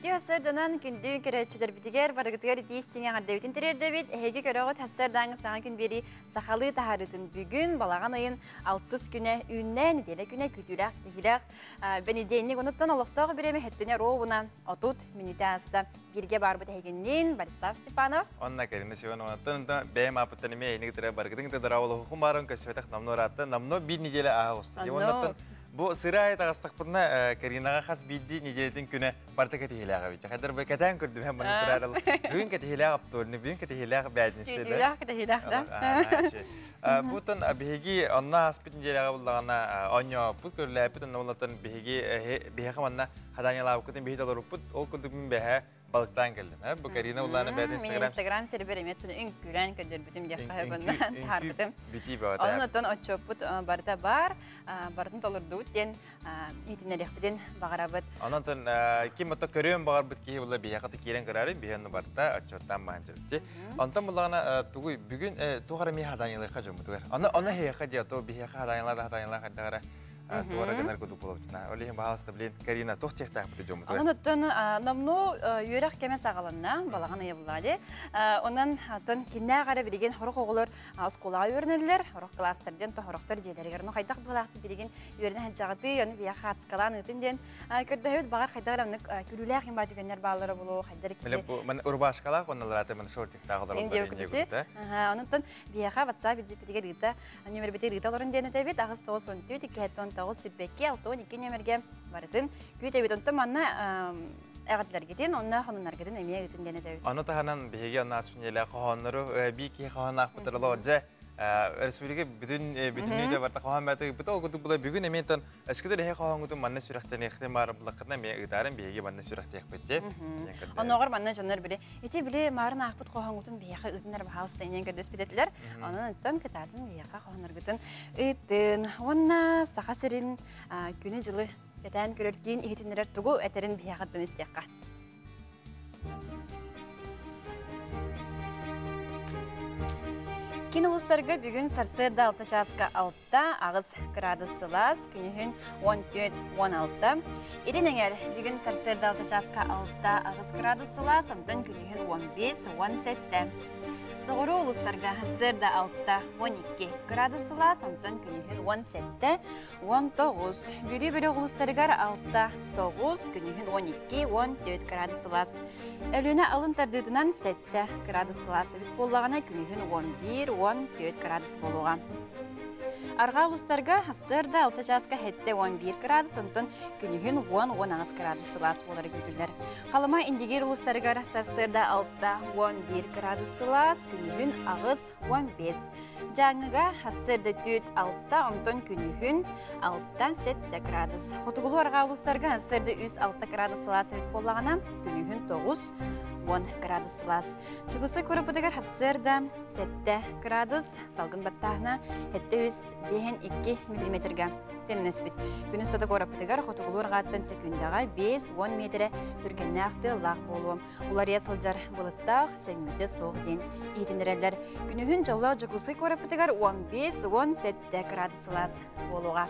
Үтүө сарданан күндү көрөөччүлэрбитигэр барыгытыгар итии истиҥ эҕэрдэбитин тириэрдэбит. Эһиги көрөҕүт сарсыардааҥы саҥа күн биэрии сахалыы таһаарыытын бүгүн балаҕан ыйын алтыс күнэ үүннэ, нэдиэлэ күнэ күүтүүлээх кэтэһиилээх бэнидиэнньик онуттан олохтоох бириэмэ хэттинэ ровуна 30 мүнүүтэ ааста. Бииргэ баарбыт эһигинниин Борислав Степанов. Онна Карина Семеновнаттан да бэйэм аапыттан эмиэ эйини кытары баргытын кытары олохум баарын көспөтөх намно ыраатта намно биир неделя ааһа оҕуста. Оннаттан Бу сыра аайы таҕыстахпытына, Каринаҕа хас биирдии нэдиэлэтин күнэ барыта кэтэһиилээх эбит. Хайдар бу кэтээн көрдүм, һэм маннык тураарыл. Бүгүн кэтэһиилээх аптуорны, бүгүн кэтэһиилээх бээтинсэ да. Күүтүүлээх кэтэһиилээх да. Бутан биһиги онно ааспыт нэдиэлэҕэ буллаҕына оонньооппут, көрүлээппит, онно буллаттан биһиги биһиэхэ манна хадаанньалаабыккытын биһи толоруппут. Ол курдук мин бэһэ балыктаан кэллим. Бу Карина Улаана бэйэтин Инстаграм Инстаграм сирбэр эмиэ түн үҥкүүлээн көрдөрбүтүм диэх хаһыбынна таһаарбытым. Битии бөҕөтө. Онон оттон отчуоппут барыта баар, барытын толордубут диэн иһитиннэриэхпитин баҕарабыт. Онон ким ото көрүөн баҕарбыт киһи була биһиэхэ киирэн көрөөрү биһиэнни барыта отчуоттаан баһан дьэбитти. Онтон буллаҕына тугуй бүгүн туох эрэ миэхэ хадаанньалыахха дьоммутугар. Аны аны эһиэхэ диэ то биһиэхэ хадаанньалаа да хадаанньалаа хайдах эрэ туора гынар кудук буолабытына. Ол иһин баһаалыста блин Карина туох тиэхтээхпит дьоммутугар. Онон оттон номнуо үөрэх кэмэ саҕаланна, балаҕан ыйа булла Онон оттон кимнээх эрэ билигин хорох оҕолор оскуолаҕа үөрэнэллэр, хорох класстар диэн хорохтор дьиэлэригэр. Ну хайдах быһыылаахтык билигин үөрэнэ сылдьаҕытый, ону биһиэхэ хаацкалаан ыытын диэн көрдөһөбүт. Баҕар хайдах эрэ оннук күлүүлээх им түгэннэр бааллара буолуо, хайдар киһи. Мин рубашкалаах оннулааты мен шортиктаах олороллор инде Онон биһиэхэ WhatsApp илдьиппитигэр ыыта Нүөмэрбитигэр ыыта олорон диэн этэбит. Аҕыс 94 209 22 62 нүөмэргэ барытын күүтэбит. Онтон манна эҕэрдэлэргитин, онно хонуннаргытын эмиэ ыытын диэн этэбит. Ону таһынан биһиги онно аспинелэ хоһооннору бии киһи хоһоон аахпыттар дьэ республика бүтүн бүтүннүү барта хоһоон бэти ыыппыта ол курдук була бүгүн эмиэ тон өскөтөр эһи хоһооҥҥутун манна сүрэхтэниэхтин баар буллаххытына эмиэ ыытаарын биһиги манна сүрэхтиэхпит диэ. Оннооҕор манна дьоннор били Ити били маарын аахпыт хоһооҥҥутун биһиэхэ ыытыннар баһаалыста инэн көрдөспүт этилэр. Онон оттон кытаатын биһиэхэ хоһоонноргутун ыытын. Уонна Саха сирин күнү-дьылы кэтээн көрөр киин иһитиннэрэр тугу этэрин биһиэхэттэн истиэххэ. Кин улуустарга бүгүн сарсыарда 6 чааска 6, 8 градус сылаас, күнүһүн 14-16. Илин эҥэр бүгүн сарсыарда 6 чааска 6, 8 градус сылаас, онтон күнүһүн 15-17. Соҕуруу улуустарга сарсыарда 6, 12 градус сылаас, онтон күнүһүн 17, 19. Бүлүү бөлөх улуустарыгар 6, 9, күнүһүн 12, 14 градус сылаас. Өлүөнэ алын тардыытынан 7 градус сылаас эбит буоллаҕына, күнүһүн 11, 14 градус буолуоҕа. Арҕаа улуустарга сарсыарда 6 чааска 7-11 градус, онтон күнүһүн 10-18 градус сылаас буолара күүтүллэр. Халыма Индигир улуустарыгар сарсыарда 6-11 градус сылаас, күнүһүн 8-15. Дьааҥыга сарсыарда 4-6, онтон күнүһүн 6-7 градус. Хотугулуу арҕаа улуустарга сарсыарда 3-6 градус сылаас эбит буоллаҕына, күнүһүн 9-10 градус сылаас. Чугуса куораппытыгар сарсыарда 7 градус, салгын баттааһына 752 миллиметрга тэннэспит. Күнүс сата куораппытыгар хотугулуу арҕааттан секундаҕа 5-10 миэтэрэ түргэннээх тыаллаах буолуо. Уларыйа сылдьар былыттаах, сөҥүүтэ суох диэн иһитиннэрэллэр. Күнүһүн дьоллоох Дьокуускай куораппытыгар 15-17 градус сылаас буолуоҕа.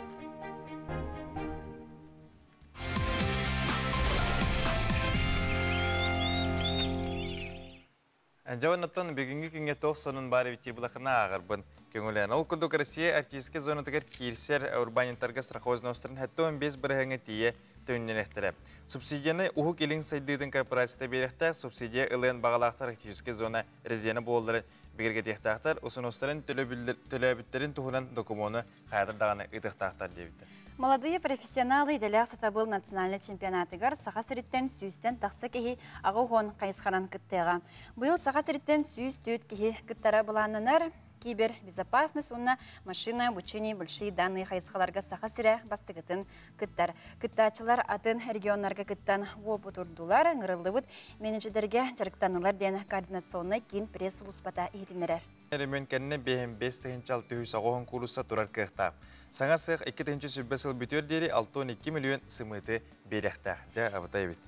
Дьэ оннуттан бүгүҥҥү күҥҥэ туох сонун баар эбит былахына ааҕарбын көҥүлээн. Ол курдук Россия Арктическай зонатыгар киирсэр урбаанньыттарга страховой взностарын 75 бырыһыаҥҥа тиийэ төннүнэхтэрэ. Субсидияны Уһук Илин сайдыытын корпорацията биэриэхтээх, субсидия ылыан баҕалаахтар Арктическай зона резиденэ буолалларын бигэргэтиэхтээхтэр, усунуостарын төлөөбүттэрин туһунан докумуону хайатар даҕаны ыытыахтаахтар диэбиттэр. Молодые профессионалы идэлээх сатабыл национальнай чемпионатыгар Саха сириттэн сүүстэн тахса киһи аҕа хайысханан кыттыаҕа. Быйыл Саха сириттэн 104 киһи кыттара былааннанар. Кибербезопасность уонна машина обучение большие данные хайысхаларга Саха сирэ бастыгытын кыттар. Кыттааччылар атын регионнарга кыттан уопутурдулар, ыҥырыллыбыт менеджердерге дьарыктанылар диэн координационнай киин пресс-сулууспата иһитиннэрэр. Өрөмүөн кэннэ 55 тыһыынча 609 куурусса турар кыахтаах. Саҥа сыах 2 сүүс сыл бүтүөр диэри 62 миллион сымыыты биэриэхтээх. Дьэ, абытай эбит.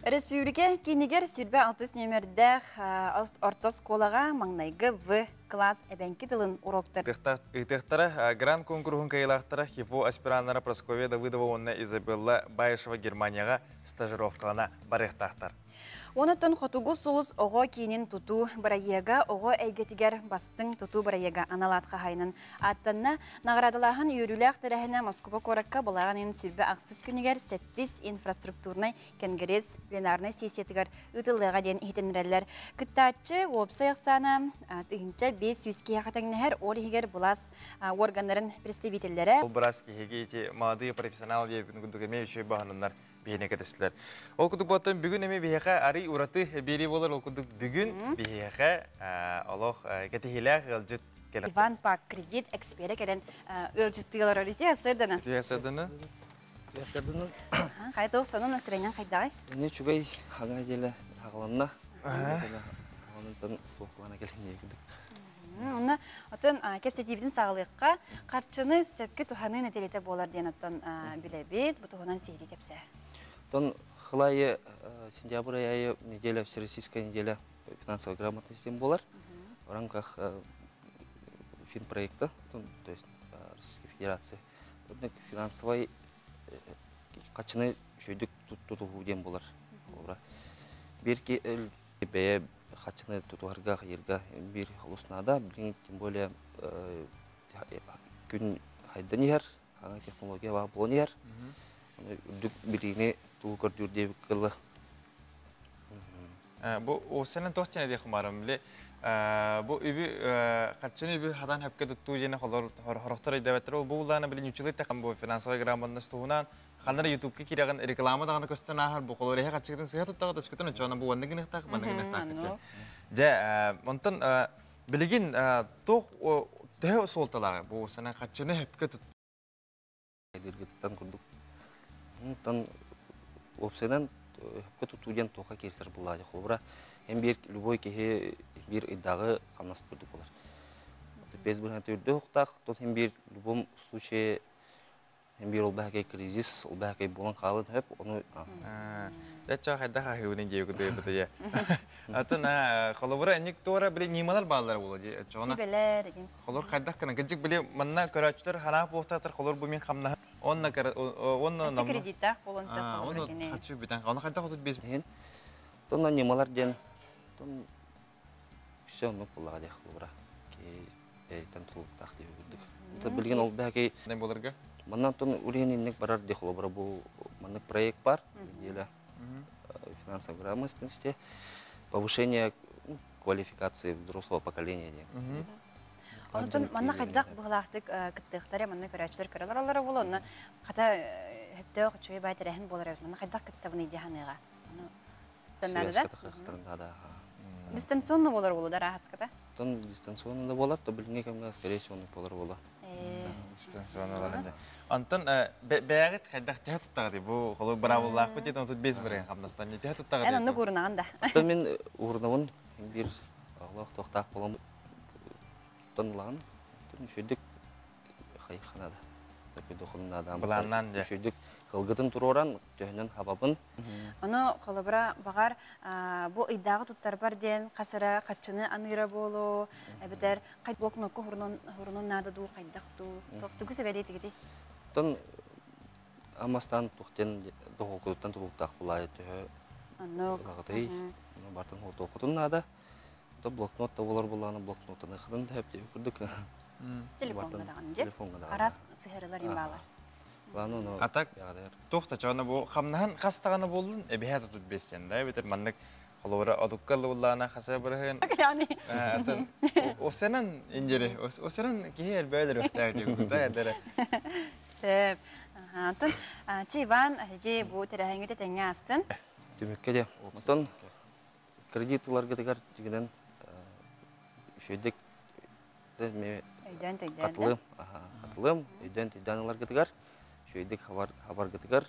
Республика киинигэр 26 нүөмэрдээх орто оскуолаҕа маҥнайгы В кылаас эбэҥки тылын уроктар. Ыытыахтара грант куонкуруһун кыайыылаахтара ХИФУ аспираннара Прасковья Давыдова уонна Изабелла Баишева Германияҕа стажировкалана барыахтаахтар. Онтон Хотугу сулус оҕо киинин тутуу бырайыага оҕо эйгэтигэр бастыҥ тутуу бырайыага анал аат хаһаайынын ааттанна. Наҕараадалааһын үөрүүлээх тэрээһинэ Москуба куоракка былаан ыйын 28 күнүгэр сэттис инфраструктурнай кэнгириэс пленарнай сессиятыгар ыытыллыаҕа диэн иһитиннэрэллэр. Кыттааччы уопсай ахсаана 1500 киһиэхэ тэҥнэһэр, ол иһигэр былаас уорганнарын представителлэрэ. Ол быраас киһиги ити молодые профессионалы диэбитин курдук эмиэ үчүгэй баһынаннар биһиэхэ кэтэстилэр. Ол курдук буоттан бүгүн эмиэ биһиэхэ арый ураты биэрии буолар. Ол курдук бүгүн биһиэхэ олох кэтиһиилээх ыалдьыт кэлэр. Иван Пак кредит эксперэ кэлэн ыалдьыттыы олорор. Ити сырдана. Ити сырдана. Сырдана. Хайа тоох сонун настроениең хайдаҕай? Эне үчүгэй хаҥа деле хагаланна. Онтон туохлана кэлин кидик. Онно отон кэпсэтиибитин саҕалыахха харчыны сөпкө туһаныы нэдиэлэтэ буолар диэн оттон билэбит. Бу туһунан сиһилии кэпсээ. Оттон хылайы сентябрь айы неделя всероссийская неделя финансовой грамотности буолар. В рамках финпроекта, то есть Российской Федерации. Финансовый харчыны үчүгэйдик тутуһуу диэн буолар. Бир бэйэ харчыны тутуһарга, хайырга бир олус наада. Билигин тем более күн хайдан иһэр, ана технология баа буолан иһэр. Үрдүк билиини тугу көрдүүр диэбит кылла. Бу осенен туох диэн диэх барым били бу үбү харчыны үбү хатан хөпкө туттуу диэн холор хорохтор өйдөбөттөр ол бу улаана били ньучулы тахан бу финансовый грамотность туһунан ханнара ютубка кирэҕин реклама даҕаны көстөн ааһар бу холор эһэ харчыгытын сыһа туттаҕа төскөтөн очоона бу уонна гыныхтаах манна гыныхтаах дьэ онтон билигин туох төһө суолталааҕы бу сана харчыны хөпкө тут Дыргытыттан курдук. Онтон уопсайынан хөпкө тутуу диэн туохха киирсэр буллаҕа холобура эн биир любой киһи биир ыйдааҕы хамнас курдук буолар. Без быһан төрдө уһуктаах, тот эн биир любом случае эн биир ол бэһэкэй кризис, ол бэһэкэй буолан хаалын хөп, ону Деччо хайдах аһыыбын диэби кутуйбут я. Атын холобура энник туора били нималар бааллар буолла ди. Чоҕуна. Сүбэлэр эгин. Холор хайдах кына кыдьык били манна көрөөччүлэр хараап буолтаатар холор бу мин хамнаһым онна онна Өссө кредиттаах буолуон сөп холобура Оны кини. хачы бүтэн. Оны хайдах 35 иһин. Тонна нималар диэн тон все оннук буоллаҕа диэх холобура. Ки бэйтэн тулуктаах диэби курдук. Онто билигин ол бэһэкэй боларга. Манна тон улиһин инник барар ди холобура бу маннык проект бар. Неделя финансовой грамотности, повышение квалификации взрослого поколения диэн. Онтон манна хайдах быһылаахтык кыттыахтара манна көрөөччүлэр көрөлөр олоро буолуо онно хата хөптөөх үчүгэй баай тэрээһин буолар эбит манна хайдах кыттабыный дии саныаҕа. Ону Связка да. Дистанционно буолар буолуо да рахатската. Тон дистанционно да буолар, то билиҥҥи кэмҥэ скорее всего оннук буолар буола. Дистанционно буолар. Онтон бэйэҕит хайдах төһө туттаҕытый? Бу холу быраабыллаахпыт диэн 35 бырыһыан хамнастан төһө туттаҕытый? Эн оннук уурунаҕын да. Оттон мин уурунабын биир оҕолоох туохтаах буолан тон ылаҕын. Үчүгдүк хайыхханада. Такой Былааннаан дьэ. Үчүгдүк кылгытын туруоран төһөнөн хабабын. Ону холобура баҕар бу ыйдааҕы туттарбар диэн хас эрэ хаччыны аныыра буолуо, эбэтэр блокнокка хурунун наада дуу, хайдах дуу, тугу сэбэлиэтигитий? Тон амастан тухтен доҕокутуттан тутулуктаах булаайы төһө Оннук. ылаҕытый, бартын хотуохутун наада. То блокнот да болар булааны блокноттан ыхытын да хөп курдук. Телефонга даҕаны дьэ. Телефонга даҕаны. Араас сыһарылар имбаалар. Бааны ону А так яҕадайар. туох та чоҕуна бу хамнаһын хас даҕаны буоллун эбиһээ тутут биэстен да эбэтэр маннык холобура одукка ыллаана хаса бырыһын Яғни атын осенан инжери осенан киһи элбээлер өктөөх диэн да эдere. Сөп. Антон, чи Иван, эһиги бу тэрээһиҥҥит этэҥҥэ астын. Түмүккэ де. Онтон кредит ыларгытыгар дигинен үчүгэйдик Өйдөөн төйдөөн да. Катылым, катылым, өйдөөн төйдөөн ыларгытыгар, үчүгэйдик хабаргытыгар,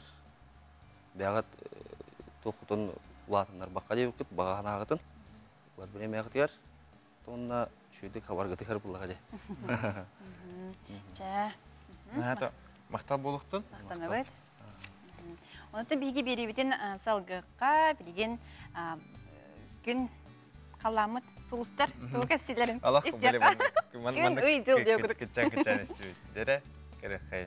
бэҕэт туохутун улаатыннар бакка диэбиккит, баҕаһанааҕытын, ылар бириэмэҕитигэр, тонна үчүгэйдик хабаргытыгар буллаҕа дии. Чэ. Наһаа махтал буолуохтун. Махтанабыт. Онтон биһиги биэриибитин салгыахха, билигин күн Халламмыт сулустар тугу кэпсиилэрин Алах истиэххэ. Күн ый дьыл диэ курдук. Кычан кычан истибит. Дере керехай.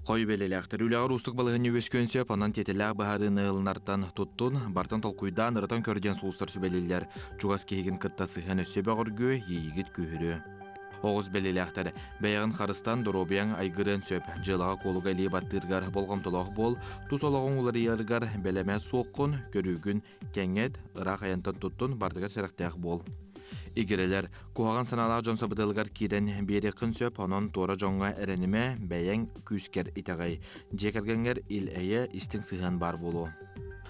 Хой бэлэлээхтэр үлэҕэр уустук балаһыанньа үөскүөн сөп, онон тиэтэлээх быһаарыыны ылынартан туттун, бартан толкуйдаан, ырытан көр диэн сулустар сүбэлииллэр. Чугас киһигин кытта сыһыан өссө бөҕөргүө, иэйиигит күүһүрүө. Оҕус бэлиэлээхтэр бэйэҕин харыстан, доруобуйаҥ айгырыан сөп. Дьыалаҕа-куолуга илии баттыыргар болҕомтолоох буол, тус олоҕуҥ уларыйарыгар бэлэмэ суоххун, көрүүгүн кэҥэт, ыраах айантан туттун, бардыгар сэрэхтээх буол. Игирэлэр, куһаҕан санаалаах дьон сабыдыалыгар киирэн биэриэххин сөп, онон туора дьоҥҥо эрэнимэ, бэйэҥ күүскэр итэҕэй. Дьиэ кэргэҥҥэр ил-эйэ, истиҥ сыһыан баар буолуо.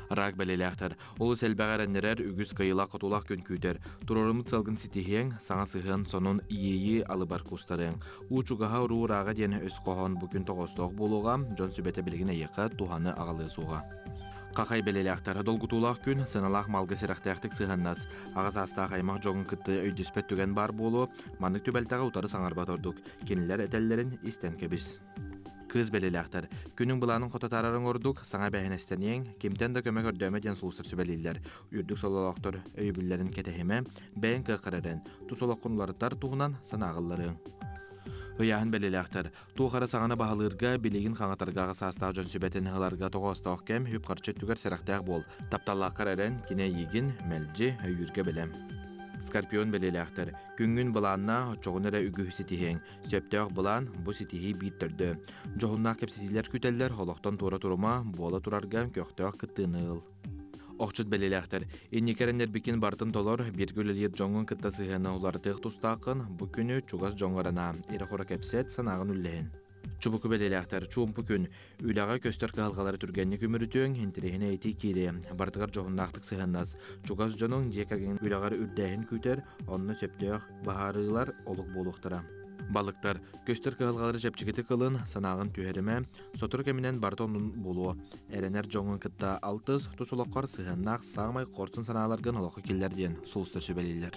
Рак бэлиэлээхтэр, олус элбэҕи эрэннэрэр, үгүс кыайыылаах-хотуулаах күн күүтэр. Туруоруммут сыалгын ситиһиэҥ, саҥа сыһыан, сонун иэйии алыбар кустарыаҥ. Уу чугаһа уруу ырааҕа диэн өс хоһоон бу күн тоҕоостоох буолуоҕа, дьон сүбэтэ билигин эйиэхэ туһаны аҕалыа суоҕа. Хахай бэлиэлээхтэр долгутуулаах күн, сыаналаах малга сэрэхтээхтик сыһыаннас. Аҕа саастаах аймах дьоҥун кытта өйдөспөт түгэн баар буолуо, маннык түбэлтэҕэ утары саҥарбат ордук. Кинилэр этэллэрин истэн кэбис. Кыыс бэлиэлээхтэр күнүҥ былаанын хото таарарыҥ ордук, саҥа эбээһинэстэниэҥ, кимтэн да көмө көрдөөмө диэн сулустар сүбэлииллэр. Үрдүк сололоохтор өйөбүллэрин кэтэһимэ, бэйэҥ кыаххар эрэн, тус олоххун уларытар туһунан санааҕылларыаҥ. Ыйааһын бэлиэлээхтэр Туох эрэ саҥаны баһылыырга, билигин хаҥатарга аҕа саастаах дьон сүбэтин ыларга тоҕоостоох кэм, үп-харчы өттүгэр сэрэхтээх буол. Тапталлааххар эрэн, кини эйиигин мэлдьи өйүүргэ бэлэм. Скорпион бэлиэлээхтэр. Күҥҥүн былааннаа, оччоҕуна эрэ үгүһү ситиһиэҥ. Сөптөөх былаан, бу ситиһии биир төрдө. Дьоһуннаах кэпсэтиилэр күтэллэр, олохтон туора турума, буола турарга көхтөөх кыттыыны ыл. Охчут бэлиэлээхтэр, инники эрэннэрбиккин барытын толор, бииргэ үлэлиир дьоҥҥун кытта сыһыаны уларытыах тустааххын, бу күнү чугас дьоҥҥор анаа, ирэ-хоро кэпсэт, санааҕын үллэһин. Чубуку бэлиэлээхтэр, чуумпу күн, үлэҕэ көстөр кыһалҕалары түргэнник үмүрүтүөҥ, интэриэһинэй этии киириэ, барытыгар дьоһуннаахтык сыһыаннас, чугас дьонуҥ дьиэ кэргэҥ үлэҕэр үрдээһин күүтэр, онно сөптөөх быһаарыылар олук буолуохтара. Балыктар, көстөр кыһалҕалары чэпчэкитик ылын, санааҕын түһэримэ, Сотору кэминэн барыта оннун буолуо. Эрэнэр дьоҥҥун кытта алтыс, тус олоххор сыһыаннаах саамай хорсун санааларгын олоххо киллэр диэн сулустар сүбэлииллэр.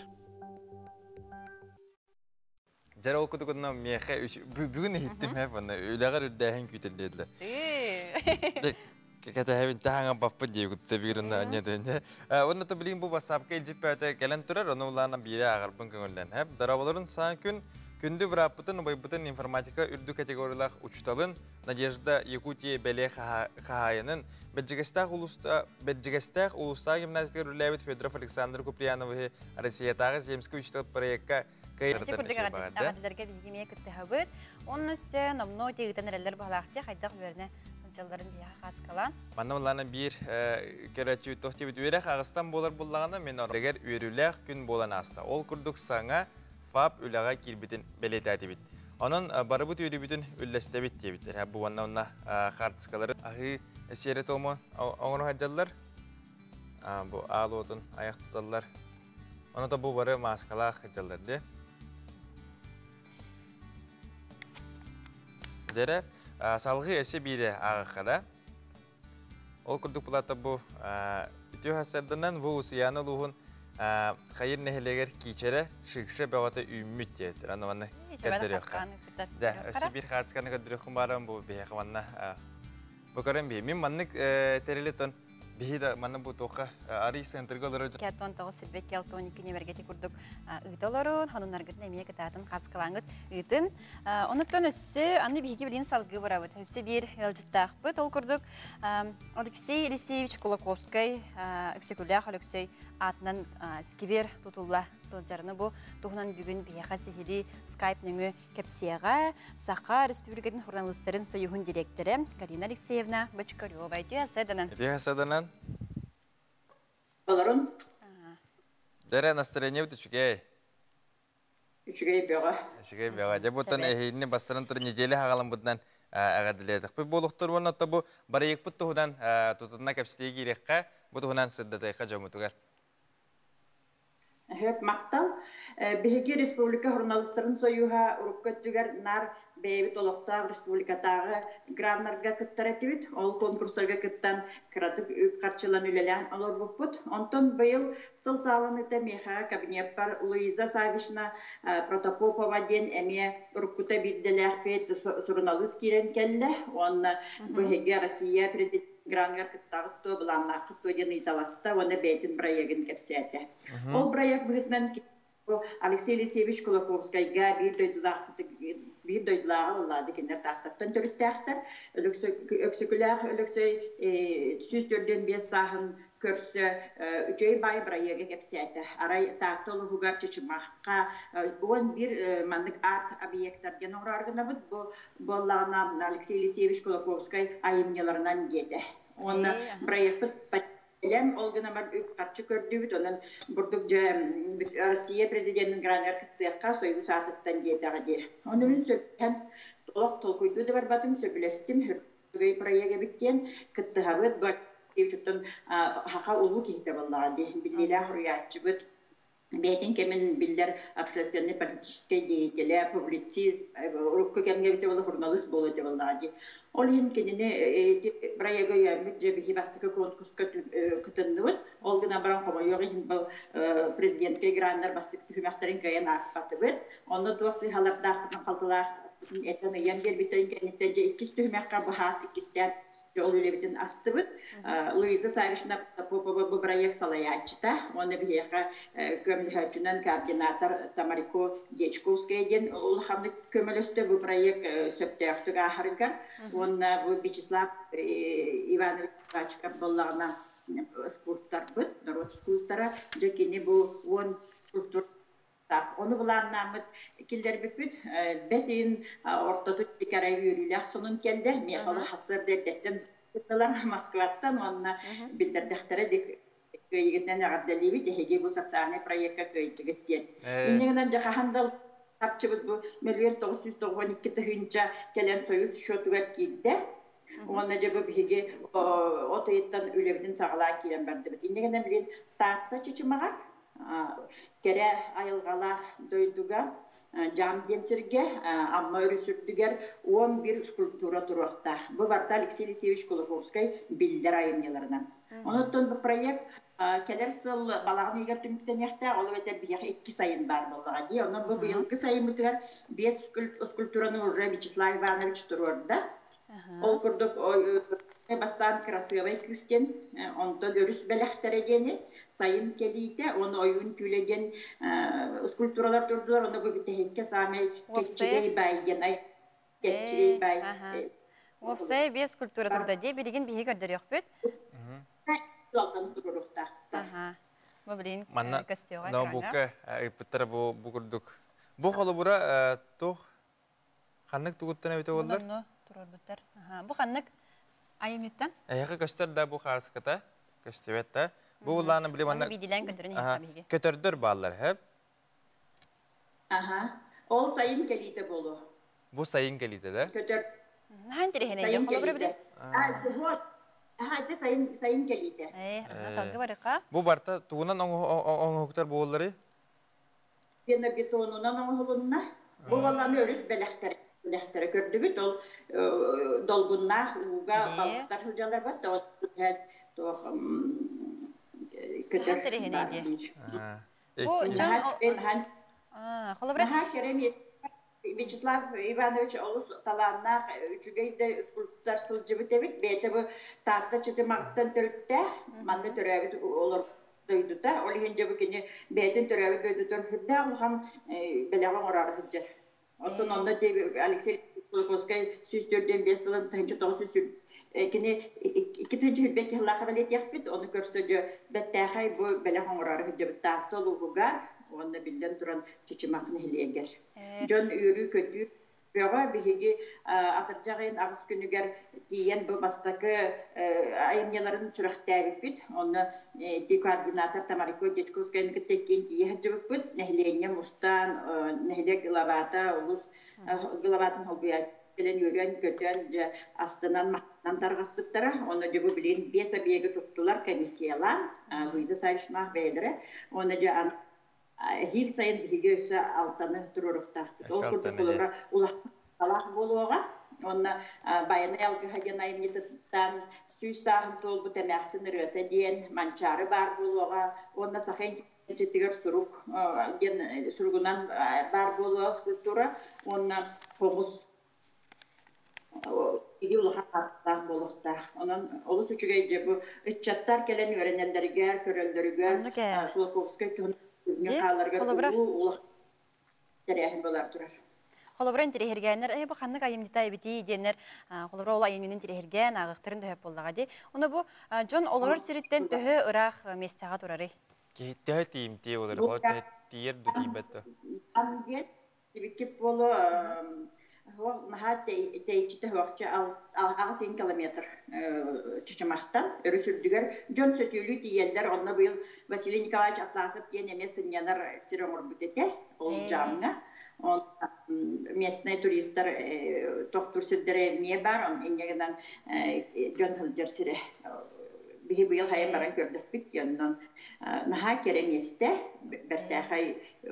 Дьэ ол кутукунна миэхэ бүгүн иһиттим һэ манна үлэҕэр үрдээһин күүтэр диэтилэр. Кэтэһэбин таһаҥа баппыт дии кутта бииринна анньа Уонна то билигин бу WhatsApp-ка илдьиппээтэ кэлэн турар, ону улаана биирэ ааҕарбын көҥүллэн. Хэп, дорооболорун саан күн күндү бырааппытын, убайбытын информатика үрдүк категориялаах учуталын Надежда Якутия бэлиэ хаһаайынын Бэрдьигэстээх улууста Бэрдьигэстээх улуустаах гимназиятыгар үлэлээбит Федоров Александр Куприяновиһы Россиятааҕы земский учитель проекка Ити курдук эҕэрдэлэргэ биһиги эмиэ кыттыһабыт. Онно өссө номнуо тиэгитэн эрэллэр баһылаахтыы хайдах үөрэнэ сылдьалларын биһиэхэ хаачыкалаан. Манна буллаана биир көрөөччү туох диэбит үөрэх аҕыстан буолар буллаҕына мен ордегер үөрүүлээх күн буолан ааста. Ол курдук саҥа ФАП үлэҕэ киирбитин бэлиэтээтибит. Онон барыбыт үөрүүбүтүн үллэстэбит диэбиттэр. Бу уонна онно хаартыскалары аһыы сиэрэ-туому оҥоро сылдьаллар. Бу аал уотун айах туталлар. Ону да бу бары мааскалаах сылдьаллар дии. Дэрэ, салгыы эссе биире ааҕыхха да. Ол курдук булата бу үтүө хасарданан бу Усуйаана улууһун Хайыр нэһилиэгэр киичэрэ шикше бөҕөтө үүммүт диэтир. Аны манна көрдөрүөххэ. Да, өссө биир хаартысканы көрдөрүөххүн баарым бу биһиэхэ манна бу көрөн биһи. Мин маннык тэрили тон Биһи да манна бу туохха арый центрга олорор Кәтон тоҕус сирбек кел тони күнүмэргети курдук ыыта олорун, хонунаргытын эмиэ кытаатын хацкалаангыт ыытын. Онуттан өссө аны биһиги билин салгыы барабыт. Өссө биир ыалдьыттаахпыт. Ол курдук Алексей Елисеевич Кулаковскай Өксөкүлээх Өлөксөй аатынан сквер тутулла сылдьарыны бу туһунан бүгүн биһиэхэ сиһилии скайп нөҥүө кэпсиэҕэ Саха Республикатын журналистарын союһун директора Галина Алексеевна Бочкарева. Үтүө саданан. Үтүө саданан. Олорун. Дэрэ настроение үчүгэй. Үчүгэй бөҕө. Үчүгэй бөҕө. Дьэ бутан эһиини бастарын тур неделя хаҕаламбытынан эҕэрдэлиэтэх. Буолуктар уонна бу барыйыкпыт туһунан тутунна кэпсэтии киириэххэ, бу туһунан сырдатыахха дьоммутугар. Хөп махтал. Биһиги республика журналистарын союһа урукку өттүгэр наар бэйэбит олохтоох республикатааҕы граннарга кыттар этибит. Ол конкурсарга кыттан кыратык үп харчылан үлэлээн олорбуппут. Онтон быйыл сыл сааланыыта миэхэҕэ кабинеппар Луиза Саввична Протопопова диэн эмиэ уруккута биирдэлээхпит суруналыыс киирэн кэллэ. Уонна биһиги Россия президент граныгар кыттаҕыт дуо, былааннааххыт дуо диэн ыйыталаста уонна бэйэтин бырайыагын кэпсээтэ. Ол бырайыак быһыытынан Алексей Елисеевич Кулаковскайга биир дойдулаахпыт биир дойдулааҕа буоллаады кинилэр Тааттаттан төрүттээхтэр. Өксөкүлээх Өлөксөй 145 сааһын көрсө үчүгэй баай бырайыагы кэпсээтэ. Арай Таатта улууһугар Чычымахха 11 маннык арт объектар диэн оҥороору гынабыт. Бу буоллаҕына Алексей Елисеевич Кулаковскай айымньыларынан диэтэ. Уонна бырайыакпыт бэлэм, ол гынан баран үп-харчы көрдүүбүт, онон бурдук дьэ Россия президенин граныгар кыттыахха Союз аатыттан диэтэҕэ дии. Ону мин сөбүлэһэн олох толкуйдуу да барбатым, сөбүлэстим, үчүгэй проект эбит диэн кыттыһабыт. Бу Алексеевичтан саха улуу киһитэ буоллаҕа дии, биллиилээх уруйааччыбыт, бэйэтин кэмин биллэр общественный политическай деятелэ, публицист, урукку кэмҥэ эбитэ буолла журналист буолуо этэ буоллаҕа дии. Ол иһин кинини ити бырайыагы өйөөммүт дьэ биһи бастакы конкурска кытынныбыт. Ол гынан баран хомойуох иһин бу президентскэй граннар бастакы түһүмэхтэрин кыайан ааспатыбыт. Онно туох сыыһалардаахпытын халтылаахпытын этэн ыйан биэрбиттэрин кэнниттэн дьэ иккис түһүмэххэ быһаас иккистээн ол үлэбитин астыбыт. Луиза Савична Попова бу бырайыак салайааччыта уонна биһиэхэ көмөлөһөөччүнэн координатор Тамарико Дьячковская диэн улаханнык көмөлөстө бу проект сөптөөхтүк ааһарыгар. Уонна бу Вячеслав Иванович Бачков буоллаҕына скульпторбыт, норуот скульптора. Дьэ кини бу 10 скульптур Ону былааннааммыт киллэрбиппит. Бэс ыйын ортотун икки үөрүүлээх сонун кэллэ. Миэхэ ол сарсыарда эрдэттэн ыыттылар Москваттан уонна биллэрдэхтэрэ дик кыайыгытынан эҕэрдэлиибит, эһиги бу социальнай проекка кыайдыгыт диэн. Инньэ гынан дьэ хаһан да харчыбыт бу 1 992 тыһыынча кэлэн Союз счетугар киирдэ. Уонна дьэ бу биһиги от ыйыттан үлэбитин саҕалаан киирэн бардыбыт. Инньэ гынан билин Таатта Чычымаҕар кэрэ айылҕалаах дойдуга Дьаам диэн сиргэ Амма өрүс үрдүгэр 11 скульптура туруохтаах. Бу барыта Алексей Елисеевич Кулаковскай биллэр айымньыларынан. Онон бу проект кэлэр сыл балаҕан ыйыгар түмүктэниэхтээх, ол эбэтэр биһиэхэ икки сайын баар буоллаҕа дии. Онон бу быйылгы сайыммытыгар биэс скульптураны уже Вячеслав Иванович туруорда. Ол курдук бастаан кырасыабай кыыс диэн, онтон өрүс бэлэхтэрэ диэни, сайын кэлиитэ, уонна ойуун түүлэ диэн скульптуралар турдулар. Онно бу бүтэһиккэ саамай кэччигэй баай диэн ай кэччигэй баай. Уопсай биэс скульптура турда дии, билигин биһи көрдөрүөхпүт. Туруруктаахтар. Бу билигин Манна көстүөҕэ. ноутбукка ыйпыттара бу бу курдук. Бу холобура туох ханнык тугуттан эбите боллар? Онно турорбуттар. Бу ханнык айымыттан? Эһиэхэ көстөр да бу хаарыската көстүбэт да. Бу улааны били манна бидилен көтөрүн иһиэхэ биһиги. Көтөрдөр бааллар хэп. Аха. Ол сайын кэлиитэ буолуо. Бу сайын кэлиитэ да? Көтөр. Наһаа интэриэһинэй. Сайын кэлиитэ. А, это сайын сайын кэлиитэ. Э, салгы барыка. Бу барта тугунан оҥоһуктар буоллары? Пенобетонунан оҥоһулунна. Бу баланы өрүс бэлэхтэрэ бэлэхтэрэ көрдүгүт ол долгуннаах ууга балыктар сылдьаллар бар туох көтөр баар диир. Бу дьон холобура Наһаа Вячеслав Иванович олус талааннаах үчүгэй да скульптор сылдьыбыт эбит. Бэйэтэ бу Таатта Чычымаҕыттан төрүттээх, манна төрөөбүт олор дойдута. Ол иһин дьэ бу кини бэйэтин төрөөбүт дойдутугар сүрдээх улахан бэлэҕи оҥороору сылдьар. Оттон онно Алексей Кулаковскай 145 сылын 1900 кини 2 сүүс сыллаах бэлиэтиэхпит, ону көрсө дьэ бэттээхэй бу бэлэх оҥороору сылдьыбыт Таатта улууһугар уонна биллэн туран Чычымах нэһилиэгэр. Дьон үөрүү-көтүү бөҕө. Биһиги атырдьах ыйын 8 күнүгэр тиийэн бу бастакы айымньыларын сүрэхтээбиппит. Онно ти координатор Тамарико Дьячковскаяны кытта иккиэн тиийэ сылдьыбыппыт. Нэһилиэнньэ мустан, нэһилиэк главата, улуус главатын холбуйааччы кэлэн үөрэн-көтөн, дьэ астынан махтанан тарҕаспыттара. Онно дьэ бу билигин биэс объегы туттулар комиссиялаан, Луиза Савичнаах бэйэлэрэ. Онно дьэ эһиил сайын биһиги өссө алтаны туруоруохтаахпыт. Ол курдук холобура улахан талаах буолуоҕа. Онно Байанай алгыһа диэн айымньытыттан 100 сааһын туолбут эмээхсин ырыата диэн Манчаары баар буолуоҕа. Уонна саха интеллигенциятыгар сурук диэн суругунан баар буолуоҕа скульптура. Уонна хомус. Ити улахан ааттаах буолуохтаах. Онон олус үчүгэй дьэ бу ыччаттар кэлэн үөрэнэллэригэр, көрөллөрүгэр Оннук ээ. Кулаковскай туһунан Дьи, хааларыгар холобура улуу улахан тэрээһин буолар турар. Холобура интириэһиргээннэр э бу ханнык айымньыта эбитий диэннэр холобура ол айымньынын интириэһиргээн ааҕыахтарын төһөп буоллаҕа дии. Ону бу дьон олорор сириттэн төһө ыраах миэстэҕэ турарый? Киһи төһө тиийимтиэ болар, Бу холор төһө тиийэр ду тиийбэт ду. диэн Тибиккит буолуо наһаа тэйиччитэ суохча 8 километр Чычымахтан өрүс үрдүгэр дьон сөтүөлүү тиийэллэр. Онно быйыл Василий Николаевич Атласов диэн эмиэ сынньанар сир оҥорбут этэ ол дьаамҥа. Ол местный туристар тохтуур сирдэрэ эмиэ баар, инньэ гынан дьон сылдьар сирэ. Биһи быйыл хайан баран көрдөхпүт, онон наһаа кэрэ миэстэ, бэртээхэй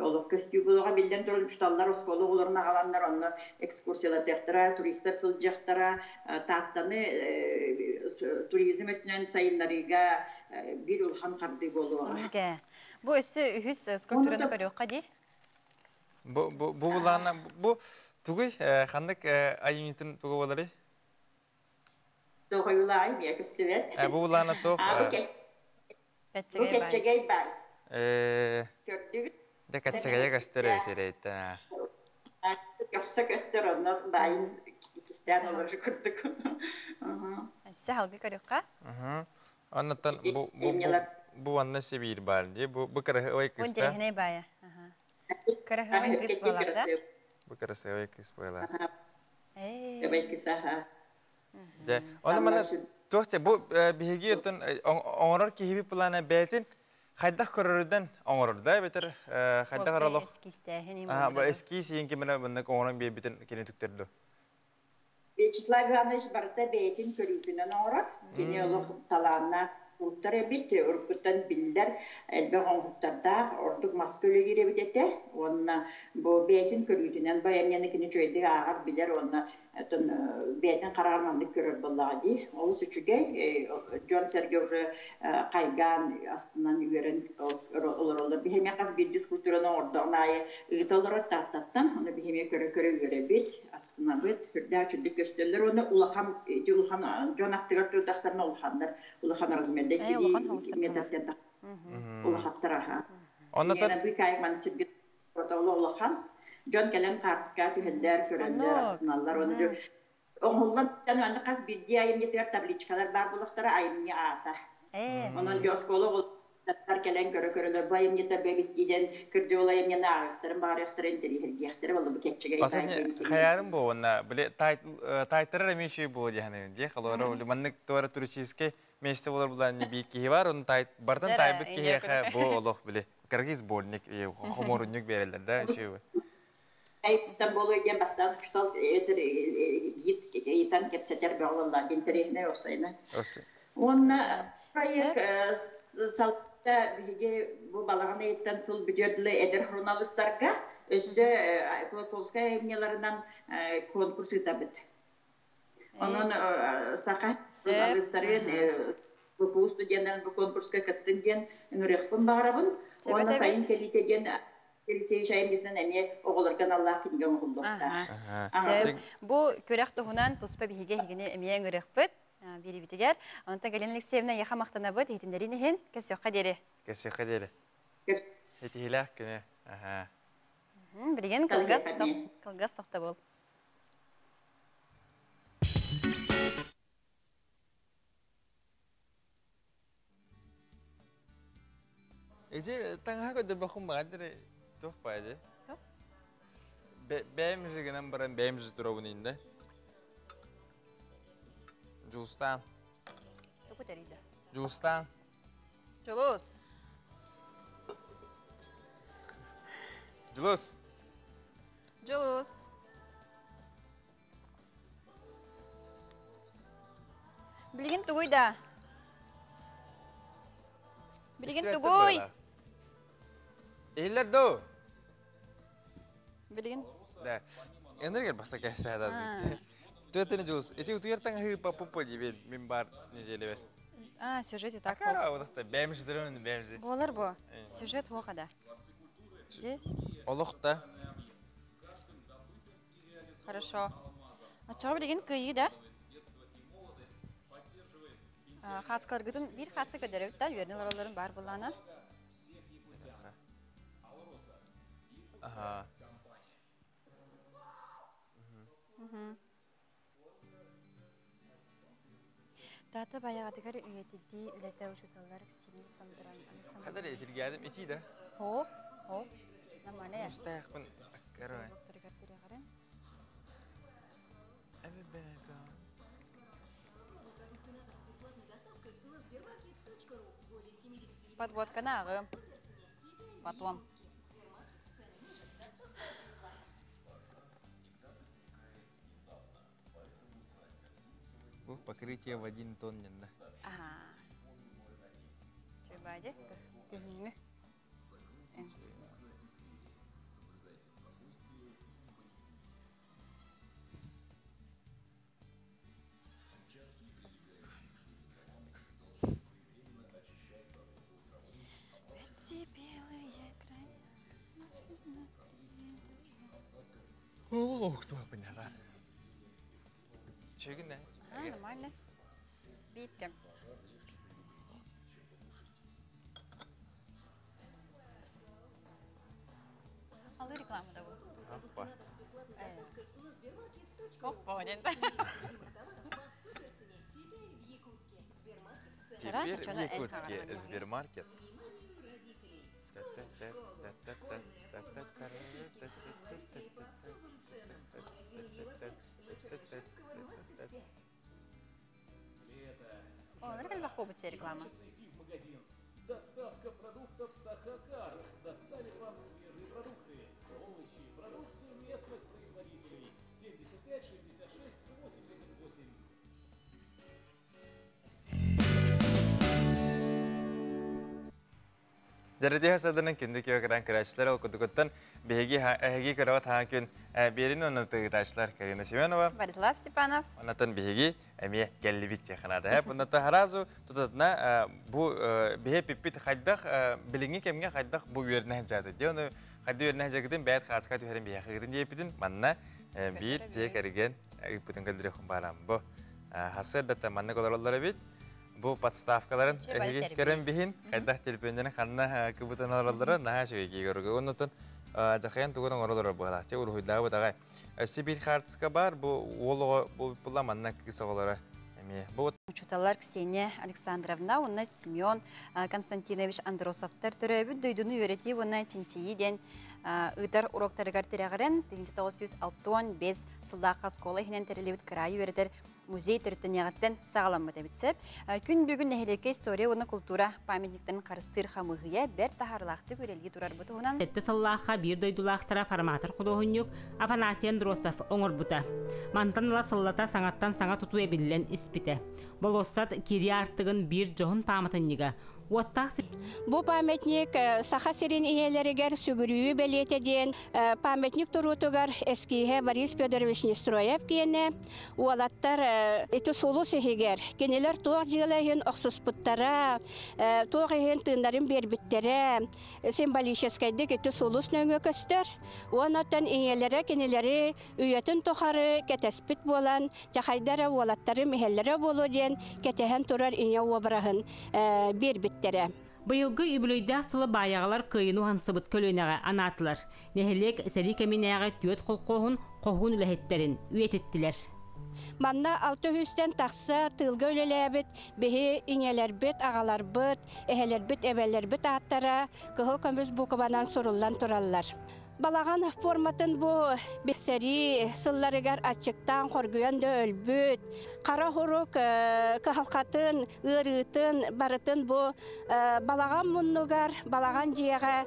олох көстүү буолуоҕа. Биллэн туран, учууталлар оскуола оҕолорун аҕаланнар онно экскурсиялатыахтара, туристар сылдьыахтара. Тааттаны туризм өттүнэн сайыннарыыга биир улахан хардыы буолуоҕа. Оннук ээ. Бу өссө үһүс скульптураны көрүөххэ дии. Бу бу бу булаана бу тугуй ханнык айымньытын тугу буоларый? Тоҕойулаай миэ көстүбэт. Бу булаана туох Бу кэччэгэй баай. Көрдүгүт? Дэ кэччэгэйэ көстөр эбит эрэйтэ. Көхсө көстөр онно баайын кистээн олорор курдук. Өссө халгы көрүөххэ. Оннуттан бу бу бу анна сибиир баар дии. Бу бу кырасыабай Бу кыста. интириэһинэй баайа. Кырасыабай кыыс буолар да? Бу кырасыабай кыыс буолар. Эбэй кысаха. Дьэ, ону маны туох бу биһиги оттон оҥорор киһибит плана бэйэтин хайдах көрөрүдэн оҥорор да эбэтэр хайдах Уопсай олох эскизтээһин эскиз иин киминэ маннык оҥорон биэрбитин кини түктэрдө. Вячеслав Иванович барыта бэйэтин көрүүтүнэн оҥорор. Кини олох талааннаах скульптор эбит, уруккуттан биллэр элбэх оҥоһуктардаах, ордук маска үлэлиир эбит этэ. Уонна бу бэйэтин көрүүтүнэн бу айымньыны кини үчүгэйдик ааҕар, билэр уонна оттон бэйэтин хараҕар маннык көрөр буоллаҕа дии. Олус үчүгэй, дьон-сэргэ уже хайгаан, астынан үөрэн олороллор. Биһи эмиэ хас биирдии скульптураны оҥордоҕун аайы ыыта олорор Тааттаттан, ону биһи эмиэ көрө-көрө үөрэбит, астынабыт, үрдээх үчүгдүк көстөллөр уонна улахан ити улахан дьон аттыгар турдахтарына улаханнар, улахан размерда Улахан хоҕустар метртэн улахаттар аха. Оннотон Быыкаайык маны сиргэ улахан дьон кэлэн хаартыскаҕа түһэллэр, көрөллөр, Оннук. астыналлар. Оны оҥоһуллан аны хас биирдии айымньытыгар табличкалар баар буолуохтара айымньы аата. Онон Үчүгэй. оскуола оҕолор кэлэн көрө-көрөлөр бу айымньыта бэбиттиидэн кырдьыгыл айымньыны ааҕыахтарын баҕарыахтарын интэриэһиргиэхтэрэ буолла бу кэччэгэй Атын баай диэн кини. хайаарым бу уонна били тайтарар эмиэ үчүгэй буолуо диэхэнэ дии холобура били маннык туора туристическай месте болар булан биир киһи бар оны бартан Дьэрэ, тайбыт иньэ киһиэхэ бу олох били кыргыз сборник хомуурунньук биэрэллэр да үчүгэй Айыттан буолуо диэн бастаан учуутал этэр гид ыйытан кэпсэтэр бөҕө интэриэһинэй уопсайынан. Уонна проект Сөп. салта биһиги бу балаҕан ыйыттан сыл бүтүөр дылы эдэр журналистарга өссө Кулаковскай айымньыларынан конкурс ыытабыт. Онон саха Сөп. журналистарын БПУ студеннарын бу конкурска кыттын диэн ыҥырыахпын баҕарабын. Сөп Уонна этэбит. сайын кэлиитэ диэн Елисей Шаймитынан эмиэ оҕолорго аналлаах кинигэ оҥоһуллуохтаах. Сөп. Бу күрэх туһунан туспа биһиги эһигини эмиэ ыҥырыахпыт биэрибитигэр. Онтон Галина Алексеевна эйиэхэ махтанабыт иһитиннэрин иһин. Кэсиэххэ диэри. Кэсиэххэ диэри. Этиһилээх күнү. Билигин кылгас кылгас тохтобул. Эже таҥаһа көрдөрбөххүн баҕар туох баайды? Бэйэм гынан баран бэйэм же туробун инде. Дьулустаан. Тугу тэрийдэ? Дьулустаан. Дьулус. Дьулус. Дьулус. Билигин тугуй да? Билигин тугуй? Иһиллэр дуу? Билигин. Да. Энергия баста кэстэһэ Төтені жуус. Эти утуйартан хыы папуппа дибин мин бар неделебер. А, сюжет и так. Акара одақта бәміз дөрөмүн бәміз. Болар бу. Сюжет хоқада. Ди? Олохта. Хорошо. А чого билигин кыйы да? Хацкаларгытын бир хатса көдөрөбүт да үөрнел оролорун бар буллана. Ага. Тата баягатыгар үйетидди үлете учуталлар Ксения Александровна. Хадar эфиргәдем ити да. Хо, хо. Нормально. Мустаяқпын. Короче. Подводка на агы. Потом. Бу покрытие в один тон ненда. Ага. Чөбәже. Күһүнгү. Эти белые грани. О, кто поняла. Чегин А, нормально. Биттем. Алы реклама да бу. Опа. Опа, ден. Теперь в Якутске Сбермаркет. О, нормально бахпо реклама. Доставка продуктов Сахакар доставит вам свежие продукты, овощи, продукцию местных производителей. 75 66 88. Дәрәдә саданын күндү кө гран көрәчләр ол кудугуттан беги эһиги көрәват ха күн берин оны тыгытачлар Карина Семенова. Борислав Степанов. Онатан беги эми келлибит теханада. Хеп оната харазу тутатна бу беhe пиппит хайдах билинги кемге хайдах бу yerine жады. Де оны хайды yerine жагытын бәйт хаска түһәрен беhe хыгытын диепитин манна бир же керген ыпытын көлдүрө барам. Бу хасыр дата манна колороллары бит. Бу подставкаларын эһиги көрөн биһин, хайдах телефоннарын ханна кыбытан алалары наһа шөйги көргө. Оннотон жахаян тугун оңоролор була. Те уруйда бу дагай. Сибирь хартска бар, бу олого бу була манна кысоголора. Эми бу Учуталар Ксения Александровна, онна Семен Константинович Андросовтар төрөбүт дөйдүнү үйрәти онна чинчии ден ыытар уроктарыгар тирәгәрен 1965 сылдақа школа хинен терелебит крайы үйрәтер музей төрөттөнягаттан сагаламмыт эбитсеп. Күн бүгүн нәһилекке история оны культура памятниктен карыстыр хамыгыя бер тахарлақты көрелги турар бутугунан. Тетте сыллаха бир дойдулаахтара форматор худоһунньук Афанасий Андросов оҥорбута. Мантан ыла сыллата саҥаттан саҥа тутуу эбиллэн испите. Болоссат кири артыгын бир жоһун пааматынньыга. Уоттаах Бу памятник Саха сирин иһэлэригэр сүгүрүү бэлиэтэ диэн памятник туруутугар эскииһэ Борис Федорович Нестроев киэнэ уолаттар ити сулус иһигэр кинилэр туох дьыала иһин охсуспуттара, туох иһин тыыннарын биэрбиттэрэ символическайдык ити сулус нөҥүө көстөр. Уонаттан иҥэлэрэ кинилэри үйэтин тухары кэтэспит буолан дьахайдара уолаттары миһэллэрэ буолуо диэн кэтэһэн турар иҥэ уобараһын биэрбиттэрэ. Быйылгы үбүлөйдөөх сылы баайаҕалар кыайыны уһансыбыт көлүөнэҕэ анаатылар. Нэһилиэк сэрии кэминээҕи түөрт холкуоһун хоһуун үлэһиттэрин үйэтиттилэр. Манна алты үстен тахса тылга үлелээбит биһи иҥэлэрбит, аҕаларбыт, эһэлэрбит, эбэлэрбит ааттара кыһыл көмүс букванан суруллан тураллар. Балаҕан форматын бу сэрии сылларыгар аччыктаан хоргуйан да өлбүт, хара хорук кыһалхатын, ыарыытын, барытын бу балаҕан муннугар, балаҕан дьиэҕэ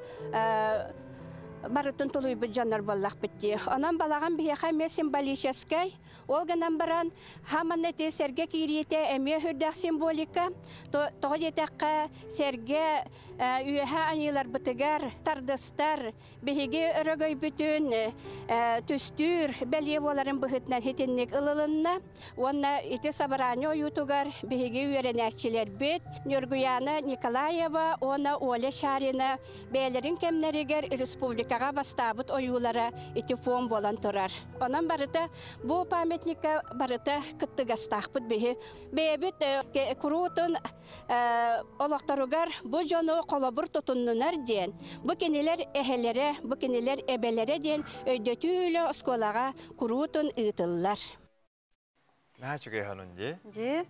барытын тулуйбут дьоннор буоллахпыт дии. Онон балаҕан биһиэхэ эмиэ символическай, ол гынан баран хаман эти сэргэ киириитэ эмиэ үрдээх символика, тоҕо диэтэххэ сэргэ үөһэ айыыларбытыгар тардыстар, биһиги өрөгөйбүтүн түстүүр бэлиэ буоларын быһытынан хитинник ылылынна. Уонна ити сабараани ойуутугар биһиги үөрэнээччилэрбит Нюргуяна Николаева уонна Оля Шарина бэйэлэрин кэмнэригэр республика Республикаҕа бастаабыт ойуулара ити фон буолан турар. Онон барыта бу памятникка барыта кыттыгастаахпыт биһи. Бэйэбит куруутун олохторугар бу дьону холобур тутуннунар диэн, бу кинилэр эһэлэрэ, бу кинилэр эбэлэрэ диэн өйдөтүү үлэ оскуолаҕа куруутун ыытыллар. Наһаа үчүгэй ханун дии. Дии.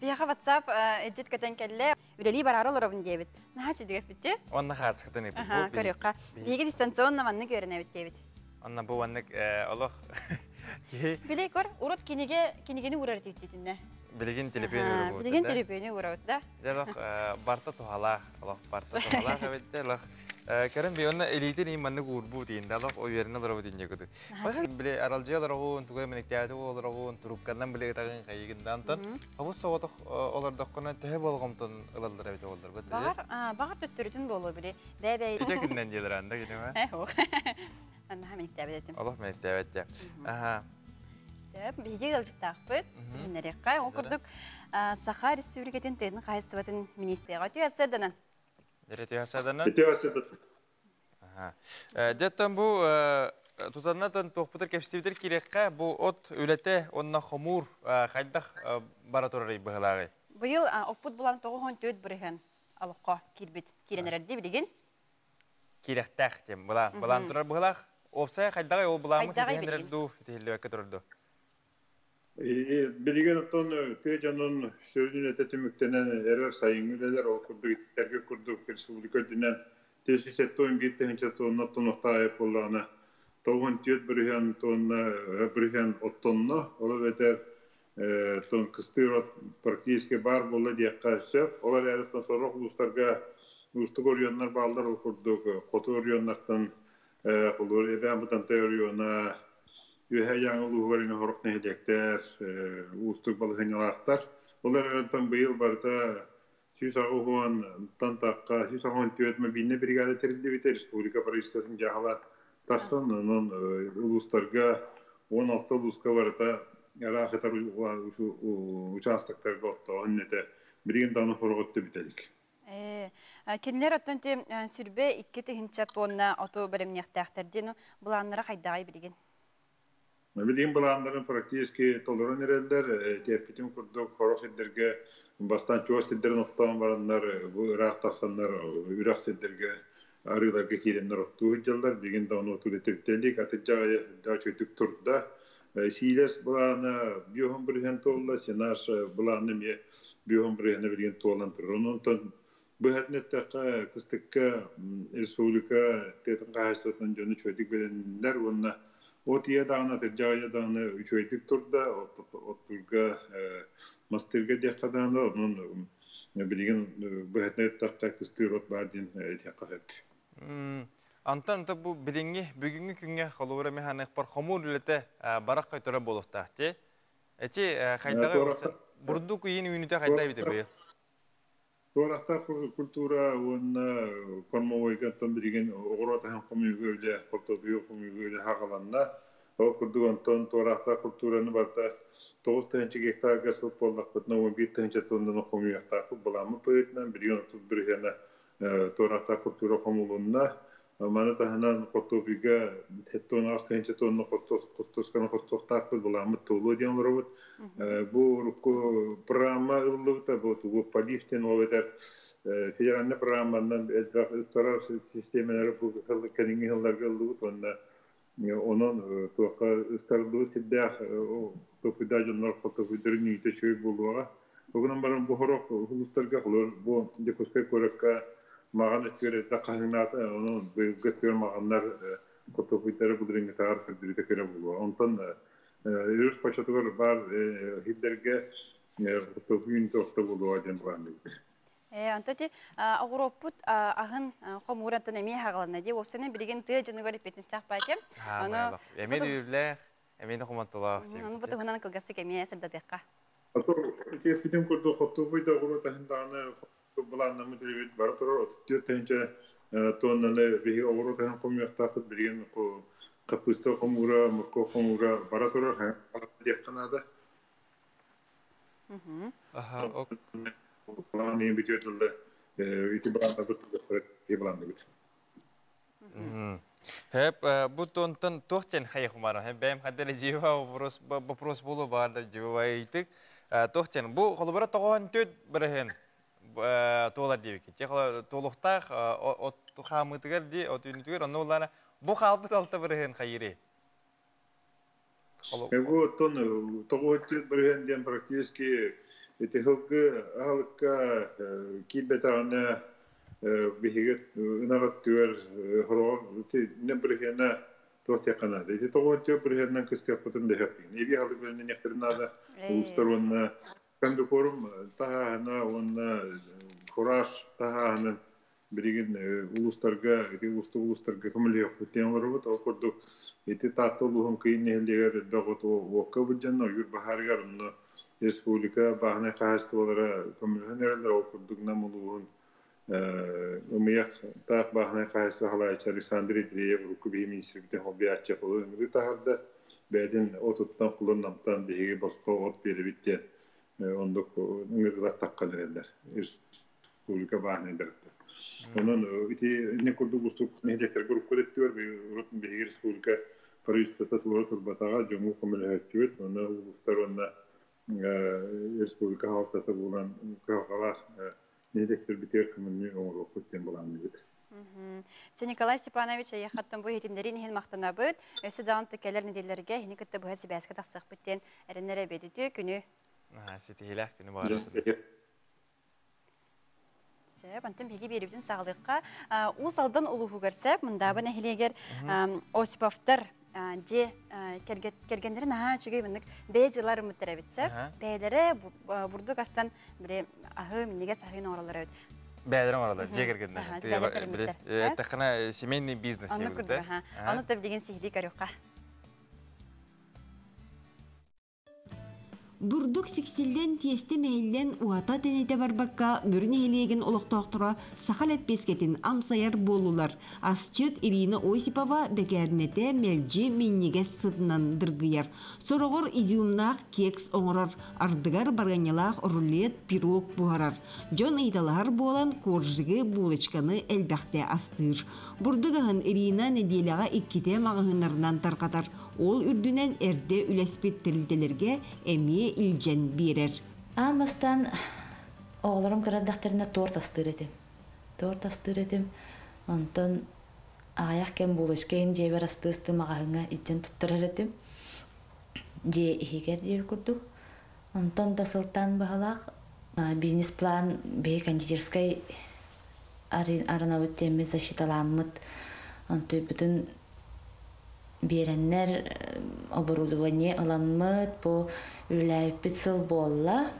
Биһиэхэ WhatsApp эдьит көтөн кэллэ. Үлэлии бараары олоробун диэбит. Наһаа үчүгэй эппит. Онно хаацкытын ыппыт. Аха, көрүөххэ. Биһиги дистанционно маннык үөрэнэбит диэбит. Онно бу маннык олох киһи Били көр, урут кинигэ кинигини уурар этибит. Билигин телефон уурабыт. Билигин телефону уурабыт да. Дьэ олох барта туһалаах, олох барта туһалаах эбит олох. Көрөн би онно элитин им маннык уурбут иин, олох уверенно олоробут инне куду. Били аралжы олорогун, тугай менектээти олорогун, трубканан били ытагын кайыгын антон. Абы соҕотох олордоххуна төһө болгомтон ылаллар эбит олор бу. Багар, багар төттөрүтүн болу били. Бэ-бэ. Ите күннен диелер анда кинеме. Э, ох. Анна менектээбит этим. Олох менектээбит те. Аха. Сөп, биһиги ыалдьыттаахпыт. Билиннэриэххэ. Ол курдук Саха Республикатын тыатын хаһайыстыбатын министрэ Өтүү Ассерданан. Өтүү Ассерданан. Өтүү Ассерданан. Дьэттэн бу тутаннатан туохпутар кэпсэтибитер кириэххэ бу от үлэтэ онно хомуур хайдах бара турарый быһылааҕый? Быйыл оппут булан 94% алыққа кирбит. Киренерерди билигин. Кирэхтээх тем былаан. Былаан турар быһылаах. Опсай хайдагай ол былаамы тиһенерер ду тиһиллибэккэ турар ду. Билигин оттон тыа дьонун сүрүн этэ түмүктэнэн эрэр сайыҥҥы үлэлэр, ол курдук иттерге курдук республика үрдүнэн 471 тыһыынча тонна оттонуохтаах буоллаҕына, 94% тонна бырыһыан оттонно. Ол эбэтэр тон кыстыыр от практически баар буолла диэххэ сөп. Ол эрээри сорох улуустарга уустук оройуоннар бааллар, ол курдук хоту оройуоннартан холур Эбээн Бытантай оройуона, Үөһээ Дьааҥы улууһугар ини хорох нэһилиэктэр уустук балаһыанньалаахтар. Ол эрээри быйыл барыта 180-тан тахха 184 мобильнай бригада тэриллибитэ, республика правительствотын дьаһала тахсан, онон улуустарга 16 улууска барыта ыраах участоктарга оттооһун этэ билигин даҕаны хороҕотто бүтэлик. Кинилэр оттон сүрбэ 2 тыһыынча тонна оту бэлэмниэхтээхтэр диэн былааннара хайдааҕай билигин? Билигин былааннарын практически толорон эрэллэр, тиэппитин курдук хорох сирдэргэ бастаан чугас сирдэрин оттоон бараннар, бу ыраах тахсаннар үрэх сирдэргэ арыыларга киирэннэр оттуу сылдьаллар, билигин да ону оту атыджаҕа чөйтүк турда. Сиилэс былаана 50% туолла, сенаж былааны эмиэ 50% билигин туолан турар. Онон быһатын эттэххэ, кыстыкка республика тыатын хаһайыстыбатын дьону чөйтүк беленнер уонна от ие даҕаны атырдьаҕа даҕаны үчүгэйдик турда, оттурга мастырга диэххэ даҕаны, онон билигин быһатын эттэххэ кыстыыр от баар диэн этиэххэ сөп. Антон та бу билиҥҥи бүгүҥҥү күҥҥэ холобура механикпар хомуур үлэтэ барах койтора буолуохтаах ти. Эти хайдаҕы бурдук ыйын үүнүтэ хайда бите быйыл? Туорахтаах культура уонна кормовойгаттан билигин оҕуруот аһын хомуйууга үлэ, хортуоппуйу хомуйууга үлэ хаҕаланна. Ол курдук онтон туорахтаах культураны барыта 9 тыһыынча гектарга сыл буоллахпытына 11 тыһыынча тоннаны хомуйуохтаахпыт былааммыт быһыытынан, билигин 30% туорахтаах культура хомулунна. Маны таһынан хортуоппуйга 78 тыһыынча тонна хортуосканы хостуохтаахпыт, былааммыт туолуо диэн олоробут. Бу урукку программа ыллыбыта, бу тугу полив диэн ол этэр федеральный программанан элбэх ыстарар системалары бу кэлиҥҥи сылларга ыллыбыт уонна онон туохха ыстарыллыбыт сирдээх топуйда дьоннор хортуоппуйдарын үүтэ үчүгэй буолуоҕа. Огунан баран бу хорох улуустарга холор бу Дьокуускай куоракка маҕан өттүгэр эрдэ хаһыҥнаата, онон быйылгы өттүгэр маҕаннар хортуоппуйдары былырыыҥҥытааҕар көрдөрүүтэ кыра буолуо. Онтон өрүс хочотугар баар сирдэргэ хортуоппуй үүнүүтэ орто буолуоҕа диэн былаанныыбыт. Онто ти оҕуруоппут аһын хомуур онтон эмиэ хаҕаланна дии. Уопсайынан билигин тыа дьонугар эппиэтинэстээх баайкем. Ону эмиэ дүрлээх, эмиэ хомонтолоох. Ону бу туһунан кылгастык эмиэ сырдатыахха. Тиэппитин курдук хортуоппуй да оҕуруот аһын даҕаны былааннаммыт үлэбит бара турар. 34 тыһыынча тоннаны биһиги оҕуруот аһын хомуйуохтаахпыт, билигин хаппыыста хомуура, моркуоп хомуура бара турар диэххэ наада. Аха, ок. План бүтүөр дылы ити былааннабыт, былааннабыт. Хөп, бу тонтон туохтен хайых умара. Бэм хаддere жива вопрос вопрос болу барды жива ыйтык. Туохтен бу холобура тоҕоон төт бырыһын туолар диэбикки. Те туолуктаах от хаамытыгар ди от үнүтүгэр онно улаана бу хаалбыт 6 бырыһын хайыры. Бу оттон 94 бырыһыан диэн практически ити сылгы аһылыкка киирбэтэҕинэ биһиги ынах өттүгэр хороҕор ити бырыһыана туох диэххэ наада. Ити 94 бырыһыанынан кыстыахпытын да сөп. Эбии аһылык бэлэмнэниэхтэрин наада. Улуустар уонна комбикорм таһааһына уонна фураж таһааһынын билигин улуустарга ити уустук улуустарга көмөлөһүөхпүт диэн олоробут. Ол курдук ити Таатта улууһун Кыйын нэһилиэгэр элбэх от уокка былдьанна ойуур баһаарыгар, онно республика бааһынай хаһаайыстыбалара көмөлөһөн эрэллэр. Ол курдук Нам улууһун Ымыйах таах бааһынай хаһаайыстыба салайааччы Александр Андреев урукку биһи министрбитин холбуйааччы ыҥырыы таһаарда. Бэйэтин отуттан кулун намтан биһиги босхо от биэрэбит диэн оннук ыҥырыылар таххан эрэллэр республика бааһынайдарыттан. Онон ити иннин курдук устук нэһилиэктэргэ урукку өттүгэр урут биһиги республика правительствота туора турбатаҕа, дьоҥҥо көмөлөһөччүбүт, онно улуустар уонна республика хаалтата буолан кыһалҕалаах нэһилиэктэрбитигэр көмөнү оҥоруохпут диэн былаанныыбыт. Чэ, Николай Степанович, эйиэхэттэн бу иһитиннэриин иһин махтанабыт. Өссө даҕаны кэлэр нэдиэлэргэ эһини кытта быһа сибээскэ тахсыахпыт диэн эрэнэр эбит. Күнү. Ситиһиилээх күнү баҕарабын. Сөп, онтон биһиги биэрибитин саҕалыахха. Уус Алдан улууһугар сөп, Мындааба нэһилиэгэр Осиповтар дьиэ кэргэннэрин наһаа үчүгэй маннык бэйэ дьылар ымыттар эбит сөп. Бэйэлэрэ бурдук астан били аһы, минньигэс аһын оҥороллор эбит. Бэйэлэрэ оҥороллор, дьиэ кэргэннэр. Эттэххинэ семейный бизнес. Ону курдук, ону билигин сиһилии көрүөххэ. Бурдук сиксиллэн, тиэстэ мэһиллэн, уһата тэнитэ барбакка, Мүрү нэһилиэгин олохтоохторо саха лэппиэскэтин амсайар буоллулар. Асчыт Ирина Осипова бэкээринэтэ мэлдьи минньигэс сытынан дыргыйар. Сороҕор изюмнаах кекс оҥорор, ардыгар барыанньалаах рулет, пирог буһарар. Дьон ыйыталаһар буолан, коржигы, булочканы элбэхтэ астыыр. Бурдук аһын Ирина нэдиэлэҕэ иккитэ маҕаһыыннарынан тарҕатар. Ол үрдүнэн эрдэ үлэспит тэрилтэлэргэ эмиэ илдьэн биэрэр. Аан бастаан оҕолорум кыра эрдэхтэринэ торт астыыр этим. Торт астыыр этим. Онтон аҕыйах кэм булочка иһин дьиэбэр астыы-астыы маҕаһыыҥҥа илдьэн туттарар этим. Дьиэ иһигэр диэбит курдук. Онтон да сылтаан баһылаах бизнес-план биһи кондитерскай арынабыт диэммит защиталаммыт онтуйбутун биэрэннэр оборудование ыламмыт бу үлэлээбиппит сыл буолла.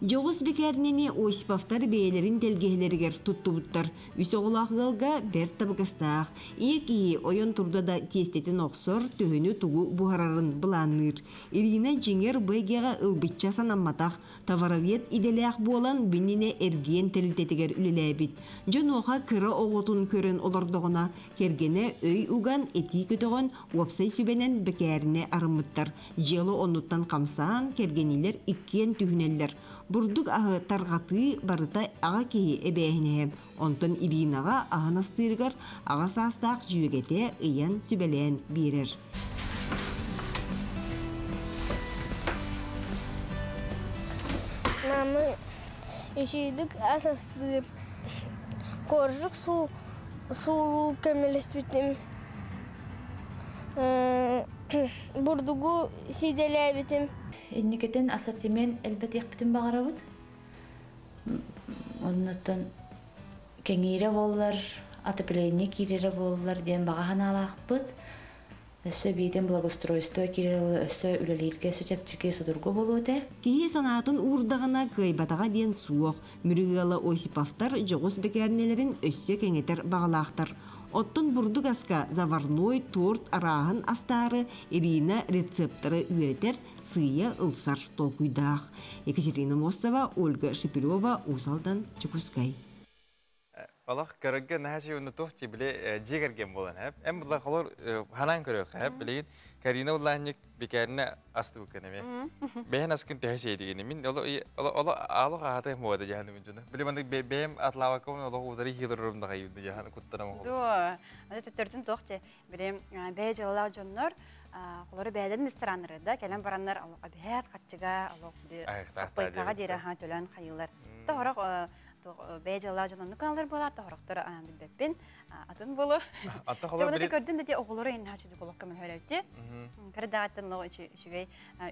Дьоҕус бэкээринэни Осиповтар бэйэлэрин тэлгэһэлэригэр туттубуттар. Үс оҕолоох ыалга бэрт табыгастаах. Ийэ киһи ойон турда да тиэстэтин охсор, төһөнү тугу буһарарын былаанныыр. Ирина дьиҥэр бу эйгэҕэ ылбычча санамматах, товаровед идэлээх буолан биннинэ эргиэн тэрилтэтигэр үлэлээбит. Дьонуоха кыра оҕотун көрөн олордоҕуна, кэргэнэ өй уган, этии көтөҕөн, уопсай сүбэнэн бэкээринэ арыммыттар. Дьыала оннуттан хамсаан, кэргэнилэр иккиэн түһүнэллэр. Бурдук аһы тарҕатыы барыта аҕа киһи эбээһинэһэ. Онтон Иринаҕа аһын астыырыгар аҕа саастаах дьүөгэтэ ыйан сүбэлээн биэрэр. Мама үчүгүйдүк ас астыыр. Коржик суу суулуу көмөлөспүтүм. Бурдугу сиидэлээбитим. Инникитин ассортимент элбэтиэхпитин баҕарабыт. Оннуттан кэҥиирэ буоллар, отопление киирэрэ буоллар диэн баҕа санаалаахпыт. Өссө биитин благоустройство киирэр, өссө үлэлииргэ өссө чэпчэки, судургу буолуо этэ. Киһи санаатын уурдаҕына кыайбатаҕа диэн суох. Мүрү ыала Осиповтар дьоҕус бэкээринэлэрин өссө кэҥэтэр баҕалаахтар. Оттон бурдук аска заварной торт арааһын астаары Ирина рецепторы үөрэтэр, сыыйа ылсар толкуйдаах. Екатерина Мостова, Ольга Шепелева, Уус Алдан, Дьокуускай. Олох көрөггө наһаа уну туох ти биле жигарген болан хэп. Эм була холор ханан көрөк хэп билеген Карина улаанник бикәрне асты буккан эме. Бэйэн аскын төһө шей дигени. Мин оло оло оло ало хааты мода жаһаны мин жуна. Биле мандык бэйэм атлавакым оло узари хилорум да кайюнду жаһаны куттанам. Дуо. Аны төттөртүн туохче биле бээ жылалаа дьоннор холору бээден рестораннары да кэлэн бараннар алох абиһэт хатчыга алох аппайкага диэре ха төлөн хайылар. Тоһорох бээ жылалаа дьоннор каналар буолаа тоһорохтор билбеппин атын болу. Ата холор биле көрдүн де оҕолору ин хачы колокка мен хөрөптү. Кырдааттан лого үчүгэй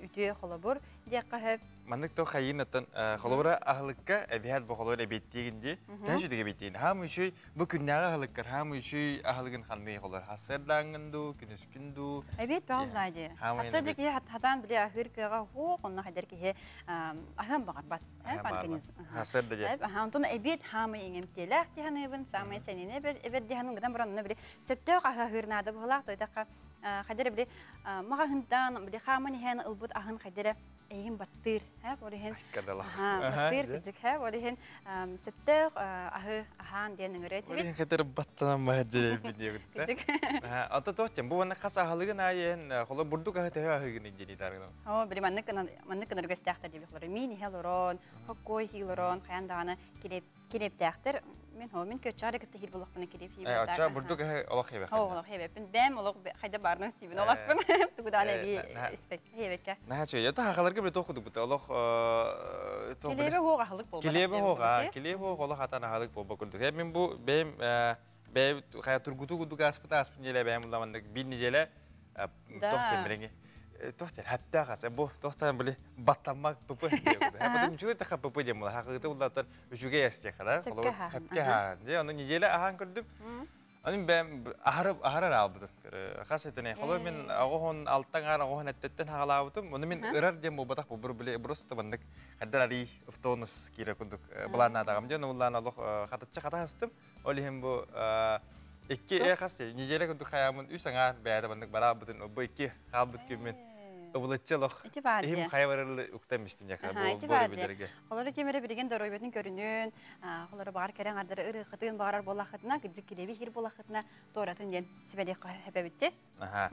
үтүө холобур диэкка хөп. Маннык то хайын аттан холобура ахылыкка эбиһат бу холобура эбиттиигин ди. Тәшү диге биттиин. Хам үшүй бу күннәгә ахылыккар хам үшүй ахылыгын ханны холор. Хасырдаңын ду, күнүскүн ду. Эбит баалла ди. Хасыр ди хатан биле ахыр кыга ху конна хадер ки ахым багар бат. Организм. Хасыр ди. Аха, онтон эбит хамы иңем теләх ди ханыбын, самай сенене бер эбер ди ханын гыдан буран бир сөптөк ахырнады булак тойдакка хадер бир мага хынтан бир хамын хен ылбут ахын хадер эйин баттыр, ха, орихен. Баттыр кыжык, ха, орихен сөптөк ахы ахан диэн өңөрөт. Орихен хатер баттанан бахар жере бит. Кыжык. Ата тохтен бу вана хас ахалыгын айен холо бурдук ахы тэхэ ахыгын иджери таргын. О, били маннык маннык кыныр көстәхтер дип холор. Мин хелорон, хоккой хилорон, хаян даганы килеп килептәхтер. Мен хо мен көчәре кытты хил булак килеп хил. Э, ача бурдук ахы олох хебе. О, олох хебе. Бәм олох хайда барнын сибин оласпын. Тугуданы би испек хебекке. Нахачы, ята хахаларга бир тохудук бут. Олох Килебе хога халык болба. Килебе хога, килебе хога олох атан халык болба курдук. Мен бу бэм бэ хая тургуту кудук аспыта аспын еле бэм уламандык бир неделе тохтен биреңе. Тохтен хәтта хас бу тохтан биле баттамак пп деп. Хәбә үчүгә таха пп дем була. Хакыты уллатар үчүгә ясте хара. Хәпкә ха. Де аны неделе ахан көрдүм. Анын бәм ахарып ахарар албыдым. Хас этене. Холо мен агохон алттан ар агохон эттеттен хагалаабытым. Оны мен ырар дем бу батак бу бир биле просто бандык. Хаддар ари автобус кире кундук булана дагам. Де уллана лох хатыча хатастым. Олихим бу икки э хас неделе кундук хаямын үс аңа бәдә бандык барабытын. Бу икки халбыт күммен. Обулачча лох. Ити бар Ихим хайварылы уктамыштым яка бу бу бар билерге. Холору кемере билген доройбетин көрүнүн, холору бар керен ардыры ыры кытын барар болахытына, кыжык килеби хир болахытына торатын ден сибеде хепебитти. Аха.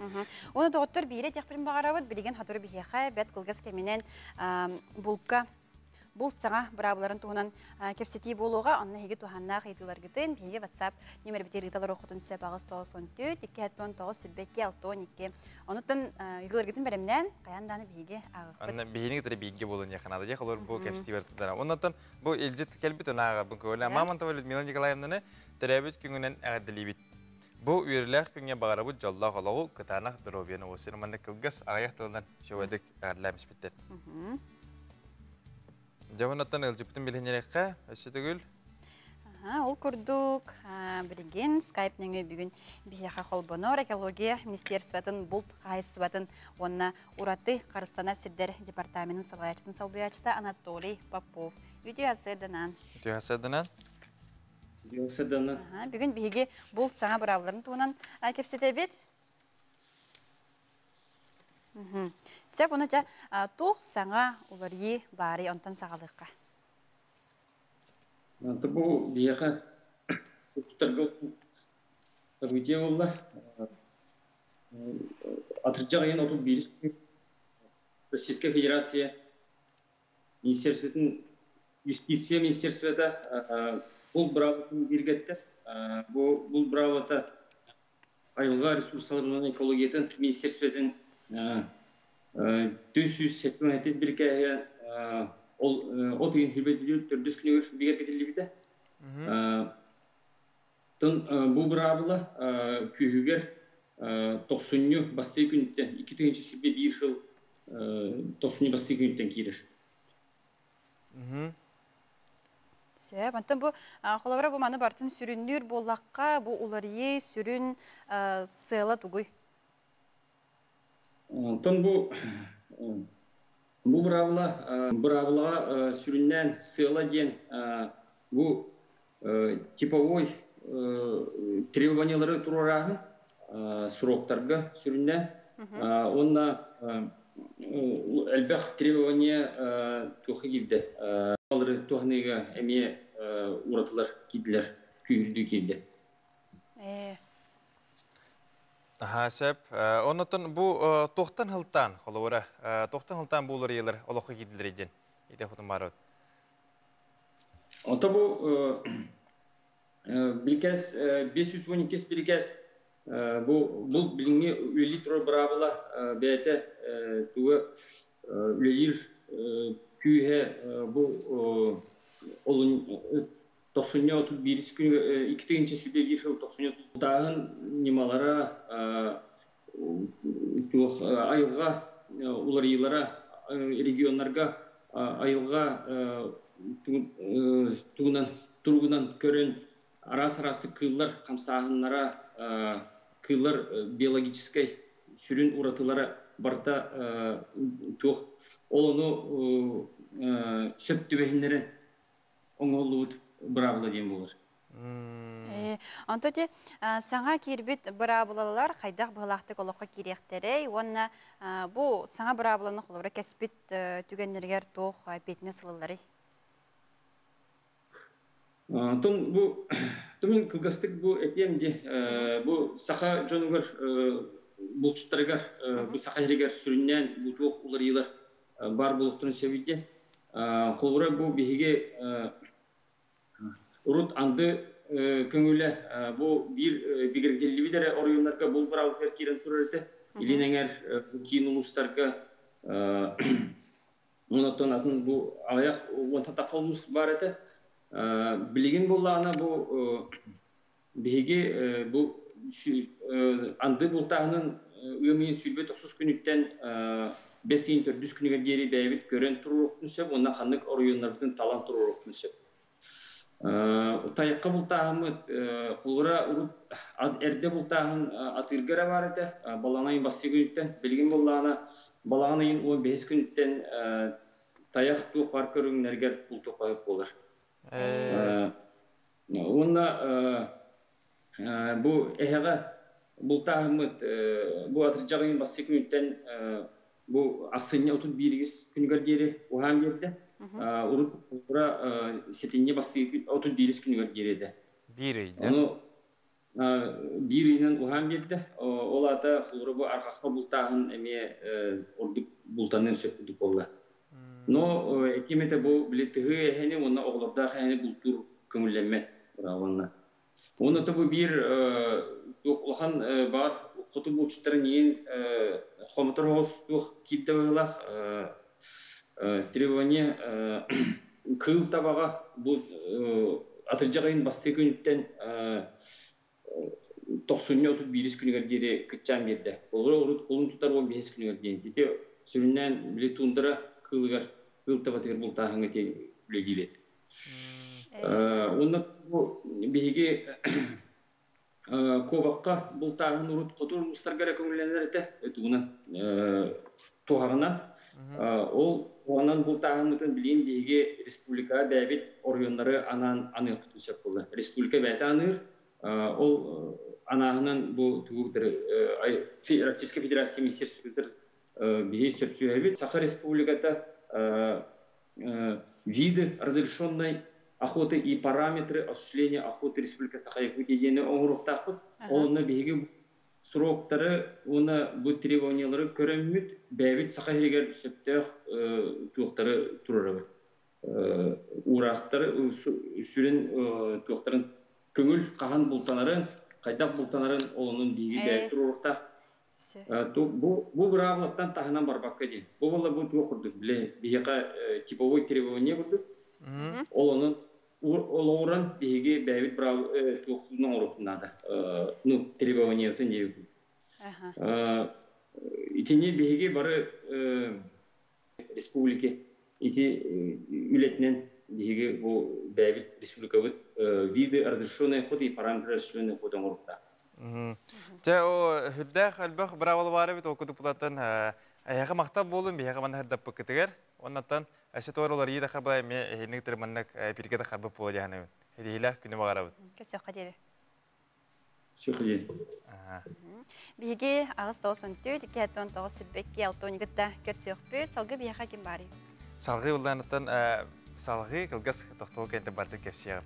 Оны доктор бире текпирин багарабыт билген хатуру бихеха бет кылгас кеменен булка бұл саңа бұрабыларын туһунан кепсети болуға, онна хеги туханна хейтилар гытын, биһиги WhatsApp номер битер ыталар оқутун сөп ағыз 9 14, 2 9 сүрбекке 6 12. Онуттан ыталар гытын бәлемнен, қаянданы биһиги ағықпыт. Анна биһини кытары биигге болун яканады же холор бу кепсти бертудара. Оннотон бу элжит келбит онага бу көөлө Мамонтова Людмила Николаевнаны төрөбүт күнгүнен әгәделибит. Бу үерлэх күнгө багарабыт жоллах ологу кытанах здоровьяны осыр манны кылгас агаяк тылынан шөбөдүк әгәдләмиш биттер. Жабынаттан ылжыптын билинерекке өссө түгүл. Ол курдук, билген скайп нөңө бүгүн бияха холбонор экология министерствотын булт кайыстыбатын онна ураты Карыстана сирдер департаментин салаячтын салбуячта Анатолий Попов. Видео асырданан. Видео асырданан. Видео. Бүгүн биһиги булт саңа бұрабыларын туунан кепсетебит. Сәп оны жа туқ саңа улар бары онтан сағалыққа. Бу бияха устарга событие болла. Атыржақ ең оту бирис Российская Федерация Министерствотын юстиция министерствода бұл бравотын биргетти. Бу бравота айылға ресурсларынан экологиятын министерствотын 487 бирке ол от ген сүрбет төрдөс күнүгөр бигер кетилибите. Тон бу бравла күйүгер токсунню басты күнүттен 2021 жыл токсунню басты күнүттен кирер. Сөп, антон бу холовра бу маны бартын сүрүннүр боллаққа бу уларие сүрүн сыла тугуй. Антон бу бравла сүрүннән сыла ден бу типовой требованиялары турарагы сроктарга сүрүннән онна элбэх требования тухы кирде. Алары тухныга эме уратылар кидлер. күүһүрдүү киирдэ. Аха, сөп. Оннотон бу туохтан хылтаан, холобура, туохтан хылтаан бу уларыйыылар олоххо киирдилэр диэн ити хотун баарбыт. Ото бу бирикээс 512 бирикээс бу бу билиҥҥи үлэлии турар быраабыла бэйэтэ туга үлэлиир күүһэ бу олун тохсунньу 31 күнү 2 тыһыынча 21 сыл тохсунньу тааһын ньымалара туох айылҕа уларыйыылара регионнарга айылҕа тугунан туругунан көрөн араас араастык кыыллар хамсааһыннара кыыллар биологическай сүрүн уратылара барыта туох ол ону сөп түбэһиннэрэн оҥоһуллубут быраабыла диэн буолар. Онто ти саҥа киирбит быраабылалар хайдах быһылаахтык олоххо киириэхтэрэй уонна бу саҥа быраабыланы холобура кэспит түгэннэригэр туох эппиэтинэс ылылларый? Онтон бу тумин кылгастык бу этиэм ди бу саха дьонугар булчуттарыгар бу саха иһигэр сүрүннээн бу туох уларыйыылар баар буолуохтарын сөбүйдэ. Холобура бу биһиги урут анды көҥүлэ бу биир бигэргэтиллибит эрэ оройуоннарга бул быраабытыгар киирэн турар этэ. Илин эҥэр киин улуустарга онотон атын бу аҕыйах уонта тахха улуус баар этэ. Билигин буоллаҕына бу биһиги бу анды бултааһынын ыам ыйын 29 күнүттэн 5 ыйын 4 күнүгэр диэри бэйэбит көрөн туруохпун сөп уонна ханнык оройуоннарбытын талан туруохпун сөп. Тайахха бултааһыммыт холобура урут эрдэ бултааһын атыырга эрэ баар этэ балаҕан ыйын бастакы күнүттэн билигин буоллаҕына балаҕан ыйын 15 күнүттэн тайах туох баар көрүҥнэригэр бултуохха буолар. Уонна бу эһэҕэ бултааһыммыт бу атырдьах ыйын бастакы күнүттэн бу ахсынньы 31 күнүгэр диэри уһаан биэрдэ. Урут ура сэтинньи бастакы 31 күнүгэр диэри этэ. Биир ыйда. Ону биир ыйынан уһаан биэрдэ. Ол аата холобура бу арҕахха бултааһын эмиэ ордук бултаныан сөп курдук буолла. Но этим бу били тыһы эһэни уонна оҕолордоох эһэни бултуур көҥүллэммэт уонна. Уонна бу биир туох улахан баар хоту булчуттарын иин хомотор оҕус туох киирдэ быһыылаах требование кыыл табаҕа бу атырдьах ыйын бастакы күнүттэн тохсунньу 31 күнүгэр диэри кыччаан биэрдэ. Олору урут кулун тутар 15 күнүгэр диэн. Ити сүрүннээн били туундара кыылыгар кыыл табатыгар бултааһыҥҥа үлэлиир. Онно бу биһиги куобахха бултааһын урут хоту улуустарга эрэ көҥүллэнэр этэ тугунан туһаҕынан. Ол туһанан бултааһыммытын билигин биһиги республика бэйэбит оройуоннары анаан аныахпытын сөп буолла. Республика бэйэтэ аныыр. Ол анааһынан бу тугу Российская Федерация Министерствотыгар биһи сөпсүһэбит. Саха Республиката виды разрешенной охоты и параметры осуществления охоты Республика Саха-Якутия диэни оҥоруохтаахпыт. Онно биһиги сроктары уонна бу требованиялары көрөммүт бэйэбит саха иһигэр сөптөөх туохтары турарабыт. Уураахтары сүрүн туохтарын көҥүл хаһан бултанарын, хайдах бултанарын олонун биһиги бэйэбит туруоруохтаах. Бу бу быраабылаттан таһынан барбакка диэн. Бу буолла бу туох курдук биле биһиэхэ типовой требование курдук. Ол онон олоҕуран биһиги бэйэбит бырааб туохсунан оҥоруохпут наада. Ну, требованиятын диэбит. Итини биһиги бары республика ити үлэтинэн биһиги бу бэйэбит республикабыт виды разрешенной охоты и параметры разрешенной охоты оҥоруохтаах. Чэ, о хүрдээх элбэх быраабыла баар эбит ол кутупулаттан эһэхэ махтал буолун биһиэхэ манна сырдаппыккытыгар. Оннаттан өссө туорулар ии даха эми эһиник тырманнык бирге да харбып буола дьаһаныбын. Хедиһилээх күнү баҕарабыт. Көсөххө диэри. Сүхли. Биһиги 8 94 2 9 22 6 гытта көрсүөхпүт. Салгыы биһиэхэ ким баарый? Салгыы улланыттан салгыы кылгас тохтол кэнтэ барды кепсиэҕим.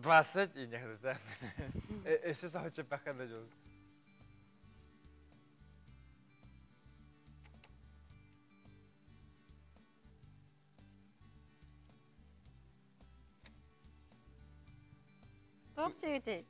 20 и не Өссө сахычы бақында жол. Тоқ чебетей.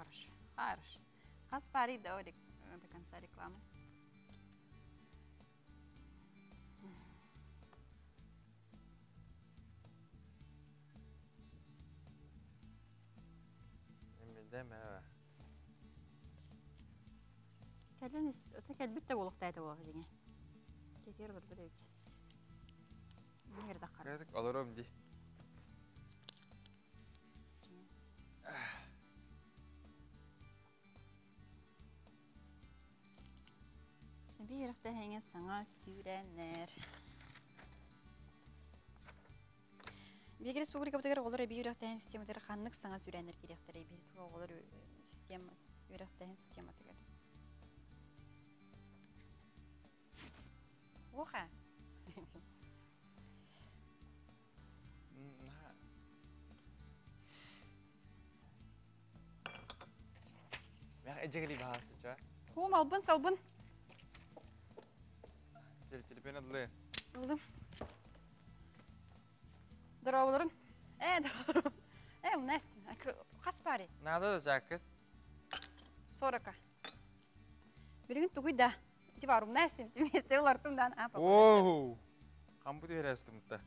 Хорош. Хорош. Хас пари до до конца рекламы. Кэлэн кэлбит да буолуохтаата буолуох дьиҥэ. Дьиэтигэр олорбут эбит. Нэр да Олором ди. Биир тэһэҥэ саҥа сүүрэннэр. Биһиги республикабытыгар оҕолор эбии үөрэхтээһин систематыгар ханнык саҥа сүүрээннэр киириэхтэрэй? Биһиги оҕолор система үөрэхтээһин систематыгар. Оха. Мэх эжегели баасты ча. Хум албын салбын. Телефон адлы. Алдым. Дорооболорун. Дорооболорун. Настя, хас пари? Надо да жакет. 40. Билигин тугуй да. Ити барум Настя, вместе олартым дан. Оу. Камбут берестим та.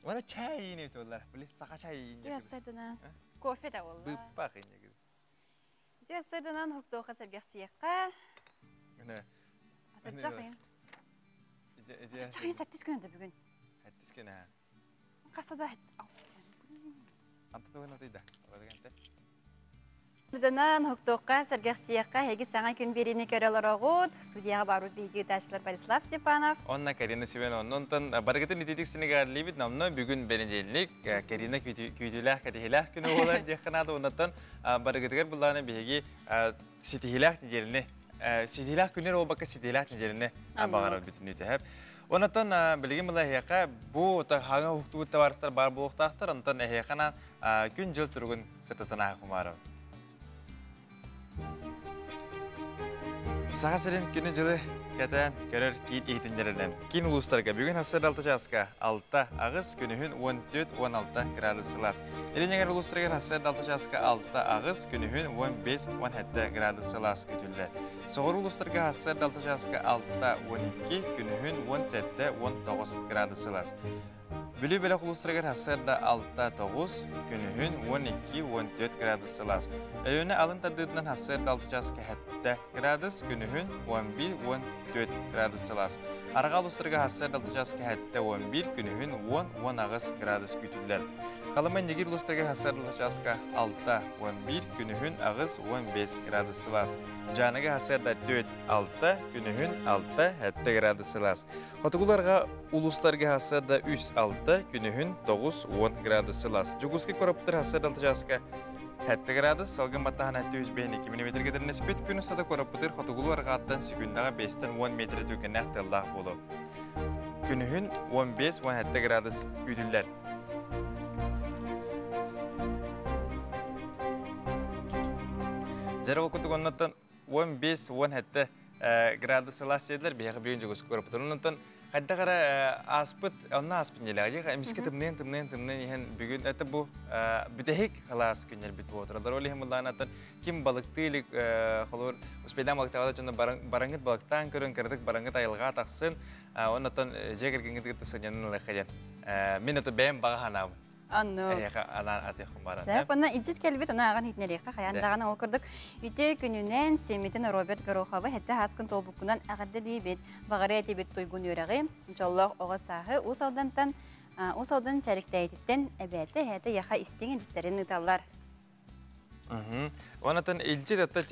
Вана чай не толар. Били саха чай. Дия кофе да болла. Быппах ине. Дия сырдынан хоктоха сергексиякка. Міне. Атыржақ Атыржақ сәттис күн бүгін. Хәттис күн, ә. Қасада алтыс. Анты тугын отыйда. Олаганте. Данан хоктоққа сергексиякка хеги саңа күн берини көрөлөр. Студияға барут биги ташлар Борислав Степанов. Онна Карина Сибен оннонтон баргытын ититик синегар либит намно бүгүн беренжелик Карина күйдүлэх катихилэх күнү болар диэханада оннотон баргытыгар буллааны биһиги ситихилэх неделини ситихилэх күнер олбакка ситихилэх неделини багарар бүтүнү тэһэп. Онотон билигин була эхека бу хаңа хуктубут табарыстар бар булуктаахтар, онтон эхекана күн жыл туругун сыртатана хумаров. Саха сирин күнү жылы кәтән көрөр киин иһитиннеринен. Киин улустарга бүгүн хасыр 6 часка 6 агыс күнүһүн 14-16 градус сылаас. Илинегер улустарга хасыр 6 часка 6 агыс күнүһүн 15-17 градус сылаас күтүллэр. Соҕор улустарга хасыр 6 часка 6-12 күнүһүн 17-19 градус сылаас. Бүлүү бөлөх улустарыгар хасырда 6-9, күнүһүн 12-14 градус сылаас. Өлүөнэ алын тардыытынан хасырда 6 часка 7 градус, күнүһүн 11-14 градус сылаас. Арҕаа улустарыгар хасырда 6 часка 7-11, күнүһүн 10-18 градус күтүллэр. Халыма Нигир улустарыгар хасырда 6 часка 6-11, күнүһүн 8-15 градус сылаас. Дьааныга хасырда 4-6, күнүһүн 6-7 градус сылаас. Хотугуларга улустарга хасырда 3-6, күнүһүн 9-10 градус сылаас. Жугуски короптар хасырда 6 часка 7 градус, салгын баттахан 702 мм гедернеспит күнү сада короптар хотугулу аргааттан секундаға 5-10 метр түкеннәк тыллах болу. Күнүһүн 15-17 градус күтүллэр. Жара окутук оннотон 15-17 градус сылаас седлер бияғы бүгін жугуски короптар. Оннотон Хадда қара аспыт, онна аспыт неле, эмиске тымнын, тымнын, тымнын ехен бүгін, это бу бүтехик халас күнер бит болотыралар. Ол ехен бұлланаттан ким балыкты холор, успейдан балыктавада жонда бараңыт балыктан көрін, кырдык бараңыт айылға тақсын, оннотон жегергеңет гытты сынянын лэхеден. Мен это бәйім баға ханабын. Анну. Сәп, онна илчис келбит, она аган хитнерейха, хаяндаган ол курдук. Үте күнүнен семитин Роберт Гороховы хетте хаскын толбуккунан агарды дейбит, багары этибит туйгун юрагы, жоллох ога сахы ус алдантан, ус алдан чариктәйтиттен әбәте хәте яха истеген життерин ыталлар. Онатын илжи датта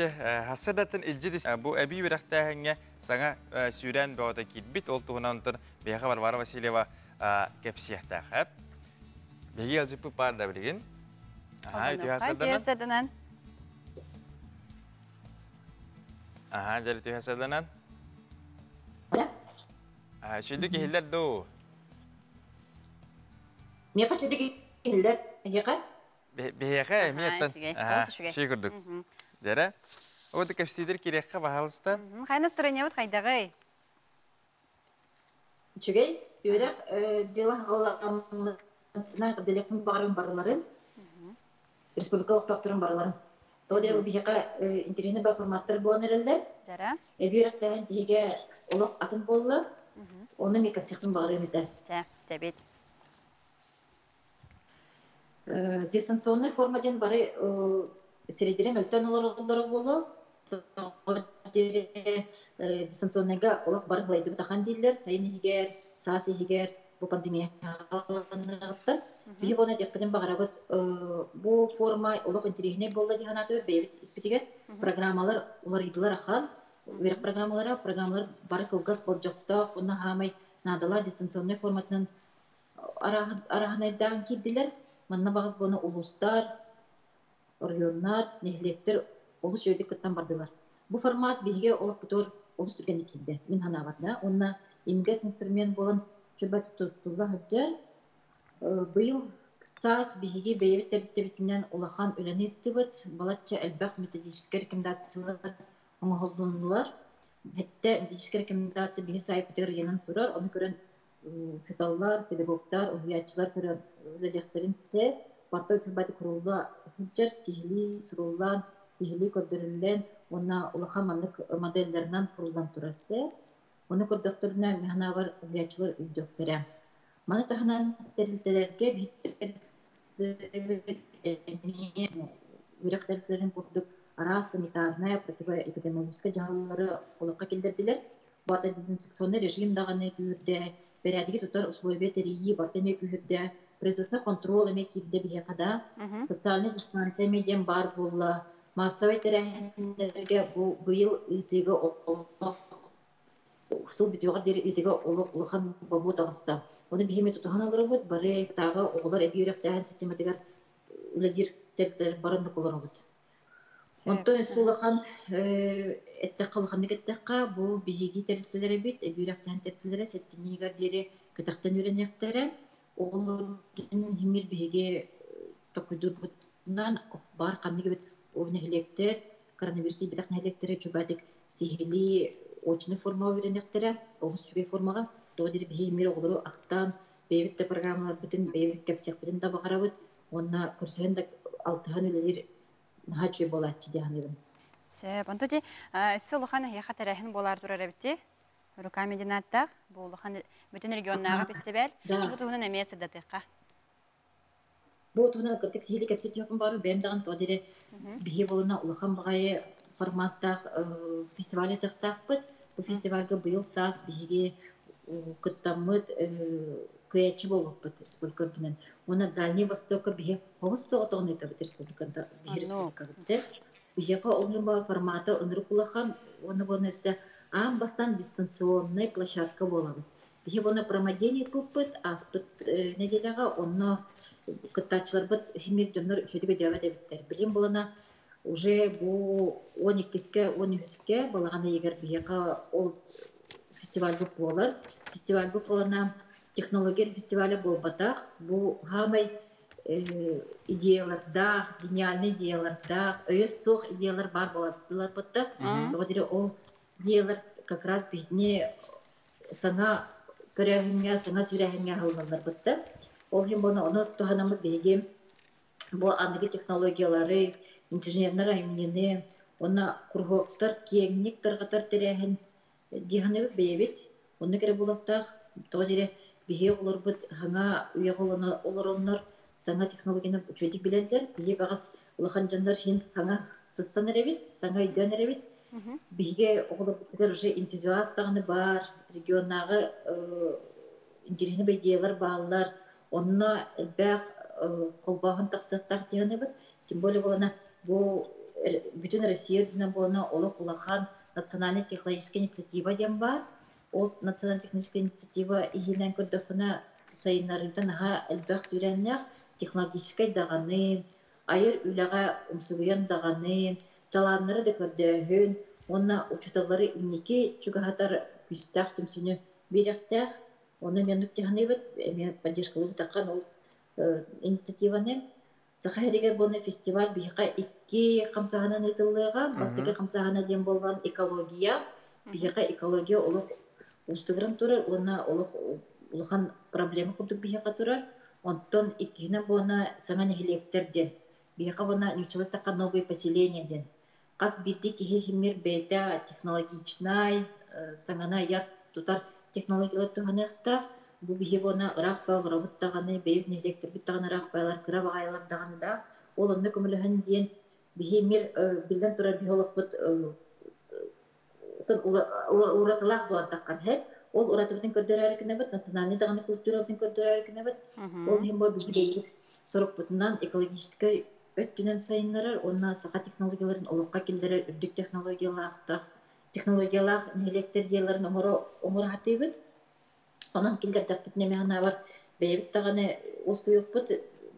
хасырдатын илжи бу эби үрәхтәһәңгә саңа сүүрән бөҕөтө киирбит ол туһунан онтон биһиэхэ Варвара Васильева кэпсиэхтээх. Биһиги алжыппыт баар да билигин. Аха, үтүө хасырданан. Аха, дьэ үтүө хасырданан. Сүдү киһилэр дуу? Миэхэ сүдү киһилэр, эһиэхэ? Биһиэхэ эмиэ ши курдук. Дэрэ. Ол кэпсиидер кириэххэ баһалыста. Хайа настроениябыт хайдагай? Үчүгэй. Үөрэх дьыла хаҕаламмытына дэлэхпин баҕарым барыларын. Республика олохтоохторун барыларын. Тоҕо диэн бу биһиэхэ интэриэһинэй баар форматтар буолан эрэллэр. Дьара. Эбии үөрэхтээһин тиһигэ олох атын буолла. Онно эмиэ кэпсиэхпин баҕарыам этэ. Чэ, истэбит. Дистанционная форма диэн бары сирэйдэрэ мөлтөөн олороллоро буолуо. Дистанционныйга олох бары ылайдыбыт ахан дииллэр. Сайын иһигэр, саас иһигэр бу пандемия хааланыаҕыттан. Биһи буона диэхпитин баҕарабыт. Бу форма олох интэриэһинэй буолла дии санаатыбыт бэйэбит испитигэр. Программалар уларыйдылар ахан. Үөрэх программалара, программалар бары кылгас болдьохтоох, уонна хаамай наадалаах дистанционнай форматынан араһынайдаан киирдилэр. Манна баҕас буона улуустар, оройуоннар, нэһилиэктэр олус үчүгэйдик кыттан бардылар. Бу формат биһиги олохпутугар олус түргэнник киирдэ. Мин санаабар да. Уонна имигэс инструмент буолан чөбө туттулла сылдьар. Быйыл саас биһиги бэйэбит тэрилтэбитинэн улахан үлэни ыыттыбыт. Балачча элбэх методическай рекомендациялар оҥоһуллунулар. Хэттэ методическай рекомендация биһи сайтыгар ыйанан турар. Ону көрөн учууталлар, педагогтар, уһуйааччылар көрөн үлэлиэхтэрин сөп. Барыта үчүгэй курулла сылдьар, сиһилии суруллан, сиһилии көрдөрүллэн, уонна улахан маннык моделлэринэн куруллан турар сөп. Ону көрдөхтөрүнэ механабар уһуйааччылар өйдүөхтэрэ. Маны таһынан тэрилтэлэргэ үөрэх тэрилтэлэрин курдук араас санитарная, противоэпидемиологическай дьаһаллары олоххо киллэрдилэр. Барыта дезинфекционный режим даҕаны күүһүрдэ, бэрээдэги тутар условия тэрийии барыта эмиэ күүһүрдэ, производство контрол эмиэ киирдэ биһиэхэ да, социальная дистанция эмиэ диэн баар буолла. Массовай тэрээһиннэргэ бу быйыл ыытыыга олох сыл бүтүөҕэр диэри ыытыыга олох улахан бобуу таҕыста. Ону биһи эмиэ тутуһан олоробут, бары тааҕы оҕолор эбии үөрэхтээһин систематыгар үлэлиир тэрилтэлэр бараннык олоробут. Онтон өссө улахан эттэххэ, улаханнык эттэххэ, бу биһиги тэрилтэлэрибит, эбии үөрэхтээһин тэрилтэлэрэ сэттинньигэр диэри кэтэхтэн үөрэниэхтэрэ. Оҕолорун химир биһиги токуйдуурбутунан бар ханнык эбит нэһилиэктэр, коронавирус тиийбэтэх нэһилиэктэрэ чугатык сиһилии очный формаҕа үөрэниэхтэрэ, олус үчүгэй формаҕа. Тоҕо диэри биһиги химир оҕолору ахтаан, бэйэбит да программаларбытын, бэйэбит кэпсиэхпитин да баҕарабыт, уонна көрсөһөн да алтыһан үлэлиир наһаа үчүгэй буолааччы дии саныыбын. Сөп. Онто ти өссө улахан эһиэхэ тэрээһин буолаар турар эбити. Руками динаттах, бу улахан бүтүн регионнааҕы фестиваль. Бу туһунан эмиэ сырдатыахха. Бу туһунан кырдык сиһили кэпсэтиэхпин баҕарабын. Бэйэм даҕаны тоҕо диэри биһи буолуна улахан баҕайы форматтаах фестиваль этихтаахпыт. Бу фестивальга быйыл саас биһиги кыттаммыт кыайаччы буолбуппут республика үрдүнэн. Уонна Дальний Востокка биһи оҕус соҕотоҕун ыытабыт республикада биһи республикабыт. Биһиэхэ ол формата ынырык улахан уонна буолна өстө аан бастаан дистанционнай площадка буолабыт. Биһи буолна промодение пуппут ааспыт неделяҕа онно кыттааччыларбыт химир дьоннор үчүгэй өйдөөбөт эбиттэр. Билим буолана уже бу 12-ке 13-ке балаҕан ыйыгар биһиэхэ ол фестивальбыт буолар. Фестивальбыт буолана технология фестиваля буолбатах. Бу хаамай идеялардаах, гениальный идеялардаах, өйө суох идеялар бар буолаттылар бутта. Тоҕо диэри ол идеялар как раз биһини саҥа көрөөһүҥҥэ, саҥа сүрээһиҥҥэ аһыллаллар бутта. Ол иһин буону ону туһанаммыт биһиги бу аныгы технологиялары, инженернэр айымньыны, уонна куруһуоктар киэҥник тарҕатар тэрээһин дьиһаныбыт бэйэбит. Онно кэрэ буолуохтаах. Тоҕо диэри биһи оҕолорбут саҥа үйэҕэ олороннор саҥа технологияны үчүгэйдик билэллэр. Биһи баҕас улахан дьоннор иһин саҥа сыссан эрэбит, саҥа өйдөөн эрэбит. Биһиги оҕолорбутугар уже энтузиаст даҕаны баар, регионнааҕы интэриэһинэй идеялар бааллар. Онно элбэх холбооһун тахсыахтаах дьиһаныбыт. Тем более буолана Бу бүтүн Россия үрдүнэн буолана олох улахан национальная технологическая инициатива диэн баар. Ол национальная технологическая инициатива иһинэн көрдөххүнэ сайыннарыыта наһаа элбэх сүүрээннээх технологическай даҕаны, айар үлэҕэ умсугуйан даҕаны, талааннары да көрдөөһүн уонна учууталлары инники чугаһатар күүстээх түмсүүнү биэриэхтээх. Онно эмиэ оннук дьаһаныыбыт, эмиэ поддержкалыыбыт ахан ол инициативаны. Саха сиригэр буолна фестиваль биһиэхэ икки хамсааһынан ыытыллыаҕа. Бастакы хамсааһына диэн буоллан экология. Биһиэхэ экология олох уустугуран турар уонна олох улахан проблема курдук биһиэхэ турар. Онтон иккиһинэн буолна саҥа нэһилиэктэр диэн. Биһиэхэ буолна нууччалыы эттэххэ новые поселения диэн. Хас биирдии киһи иһимир бэйэтэ технологичнай, саҥаны айар тутар технологиялар туһаныахтаах. Бу биһи буона ыраах баҕарабыт даҕаны, бэйэбит нэһилиэктэрбит даҕаны ыраах баҕалар, кыра баҕайылар даҕаны да, ол онно көмөлөһөн диэн биһи мир биллэн турар биһи олохпут уратылаах буолан таххан һэ. Ол уратыбытын көрдөрөөрү гынабыт, национальный даҕаны культурабытын көрдөрөөрү гынабыт. Ол иһин бу биһиги сорукпутунан экологическай өттүнэн сайыннарар уонна саха технологияларын олоххо киллэрэр үрдүк технологиялаахтаах технологиялаах нэһилиэктэр дьиэлэрин оҥоро сатыыбыт. Онон киллэрдэхпитинэ эмиэ санаабар бэйэбит даҕаны уоскуйуохпут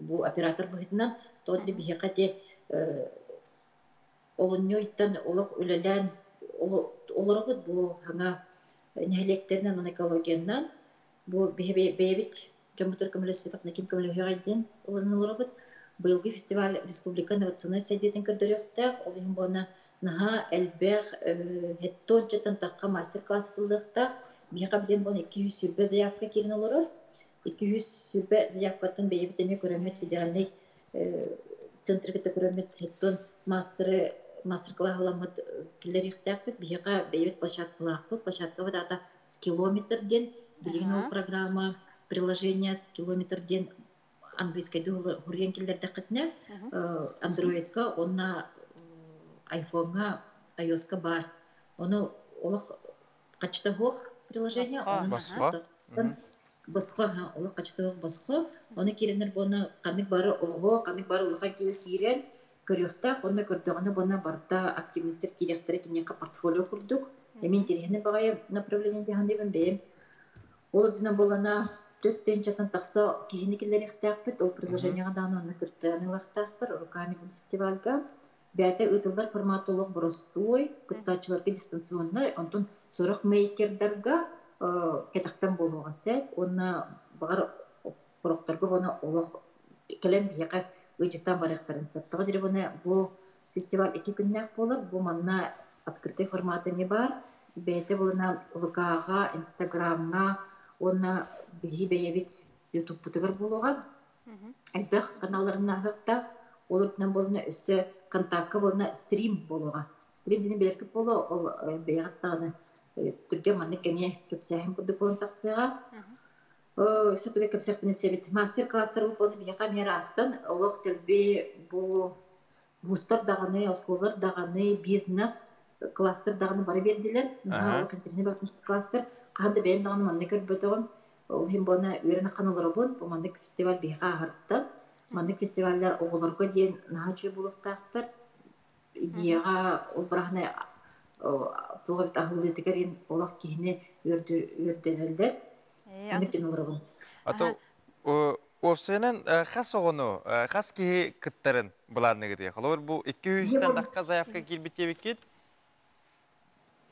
бу оператор быһыытынан тоҕо диэри биһиэхэ ити олунньу ыйтан олох үлэлээн олоробут бу саҥа нэһилиэктэринэн уонна экологиянан бу бэйэбит дьоммутугар көмөлөспөтөхпүнэ ким көмөлөһүөҕэй диэн олоробут. Быйылгы фестиваль республика инновационнай сайдыытын көрдөрүөхтээх. Ол иһин буолна наһаа элбэх хеттончаттан тахха мастер-класс ылыахтаах. Биһиэхэ билэн буолан 220 заявка киирэн олорор. 220 заявкаттан бэйэбит эмиэ көрөммүт федеральный центрга көрөммүт хеттон мастеры мастер-класс киллэриэхтээхпит. Биһиэхэ бэйэбит площадкалаахпыт. Площадкабыт аата «Скилометр» диэн. Билигин ол программа приложение «Скилометр» диэн английскайды хуруйан киллэрдэххитинэ андроидка уонна айфоҥҥа, iOS-ка баар. Ону олох хачыта суох приложение. Босхо. Босхо, олох хачыта суох босхо. Ону киирэннэр буона ханнык бары оҕо, ханнык бары улахан киһи киирэн көрүөхтээх. Онно көрдөҕүнэ буона барыта активистер киириэхтэрэ киниэхэ портфолио курдук. Эмиэ интэриэһинэй баҕайы направление диэханныыбын бэйэм. Ол үрдүнэн буолана 4 тыһыынчаттан тахса киһини киллэриэхтээхпит. Ол предложениеҕа даҕаны онно кыттыан ылыахтаахтар Руками фестивальга. Бэйэтэ ыытыллар формат олох боростуой, кыттааччыларга дистанционнай, онтон сорох мейкердарга кэтэхтэн буолуоҕа сөп. Уонна баҕар сорохторго уонна олох кэлэн биһиэхэ ыалдьыттаан барыахтарын сөп. Тоҕо диэри бу фестиваль 2 күннээх буолар. Бу манна открытый формат эмиэ баар. Бэйэтэ буолана ВК-ҕа, Инстаграмҥа уонна биһи бэйэбит Ютубпутугар буолуоҕа. Элбэх каналларынан ааһыахтаах. Ол үрдүнэн буолана өссө контакка буолана стрим буолуоҕа. Стрим диэн билэргит буолуо, ол бэйэҕит даҕаны түргэн маннык эмиэ кэпсээһин курдук буолан тахсыаҕа. Өссө тугу кэпсэхпинэ себит. Мастер-класстар буолан биһиэхэ эмиэ араастан олох дэлби бу вузтар даҕаны, оскуолалар даҕаны, бизнес класстар даҕаны бары биэрдилэр. Наһаа олох интэриэһинэй класстар. Хаһан да бэйэм даҕаны маннык көрбөтөҕүм. Ол иһин буона үөрэн ахан олоробун. Бу маннык фестиваль биһиэхэ ааһарыттан. Маннык фестиваллар оҕолорго диэн наһаа үчүгэй буолуохтаахтар. Идеяҕа ол быраһына туох эбит аһыллыытыгар олох киһини үөрдэнэллэр. Маннык диэн олоробун. Ато уопсайынан хас оҕону, хас киһи кыттарын былаанныгытый? Холобур, бу 200-тэн тахха заявка киирбит диэбиккит.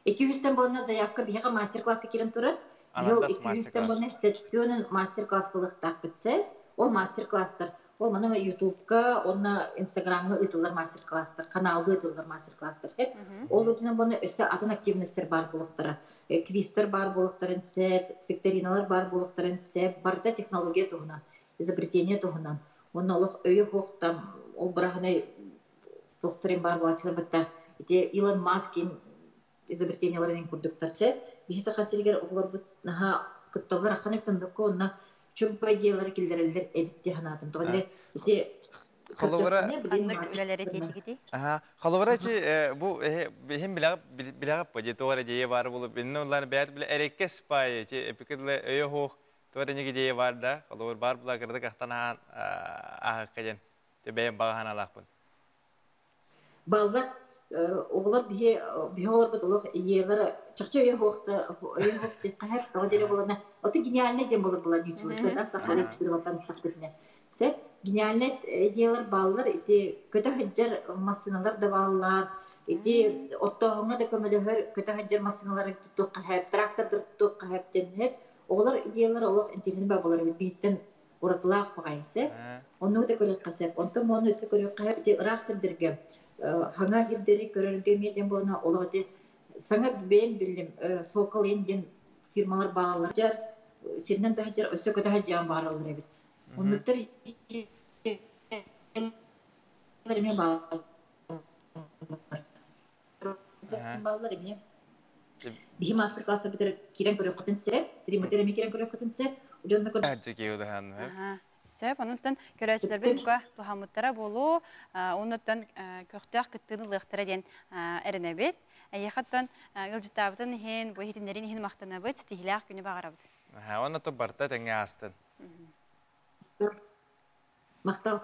200-тэн буолна заявка биһиэхэ мастер-класска киирэн турар. Быйыл Анандас 200-тэн мастер-класс. буолна сэттиөнүн мастер-класс кылыахтаахпыт сэ. Ол мастер-класстар ол маны Ютубка, онно Инстаграмҥа ыытыллар мастер-класстар, каналга ыытыллар мастер-класстар хеп. Ол үрдүнэн буолна өссө атын активностьтар баар буолуохтара. Квизтер баар буолуохтарын сөп, викториналар баар буолуохтарын сөп. Барыта технология туһунан, изобретение туһунан. Онно олох өйө хуохтам, ол быраһынай туохтарын баар буолааччылар батта. Ити Илон Маскин изобретенияларын курдуктар сөп. Биһи Саха сиригэр оҕолорбут наһаа кытталлар ахан өттөндөккө онно чумпа идеялары киллэрэллэр эбит дии санаатым. Тоҕо диэри ити Холобура көрдөхпүнэ билин Ханнык үлэлэри тиэтигити? Аха, холобура ити бу биһим билэҕип бу дии туох эрэ идея баар буолуп инне улаан бэйэт билэ эрекке спай ити эпикидле өйө хуох туох эрэ идея бар да холобур бар була кырдык ахтан ахан аахыкка диэн те бэйэм баҕа ханаалаахпын. Баллар оҕолор биһи биһи оҕолорбут олох ийэлэр чахчы өйө хуохта өйө хуохта хаһар тоҕо дире болана ото гениальный диэн болор була ньучуларда да сахалыы күсүрү сахпытына сеп гениальный идеялар бааллар ити көтө сылдьар массыыналар да бааллар ити оттооһуҥҥа да көмөлөһөр көтө сылдьар массыыналары туттуохха хэп трактордар туттуохха хэп тенһеп оҕолор идеялар олох интеллигент бааллар биһиттэн уратылаах баҕайы сеп оннугу да көрүөххэ сеп онтон мону өссө көрүөххэ хэп ити ыраах сирдэргэ хаҥа ирдэри көрөргө эмиэ диэн буолна олох ити саҥа бэйэм биллим Сокол эн диэн фирмалар бааллар дьар сиринэн да сылдьар өссө көтө сылдьан баараллар эбит оннуктар эмиэ бааллар эмиэ биһи мастер-класстарбытыгар киирэн көрүөххүтүн сөп стриммытыгар эмиэ киирэн көрүөххүтүн сөп дьонно Сөп, онуттан көрөөччүлэрбит бука туһаммыттара буолуо, онуттан көхтөөх кыттыыны ылыахтара диэн эрэнэбит. Эйиэхэттэн ыалдьыттаабытын иһин, бу иһитиннэрин иһин махтанабыт, ситиһиилээх күнү баҕарабыт. Онно то барта тэҥҥэ аастын. Махтал.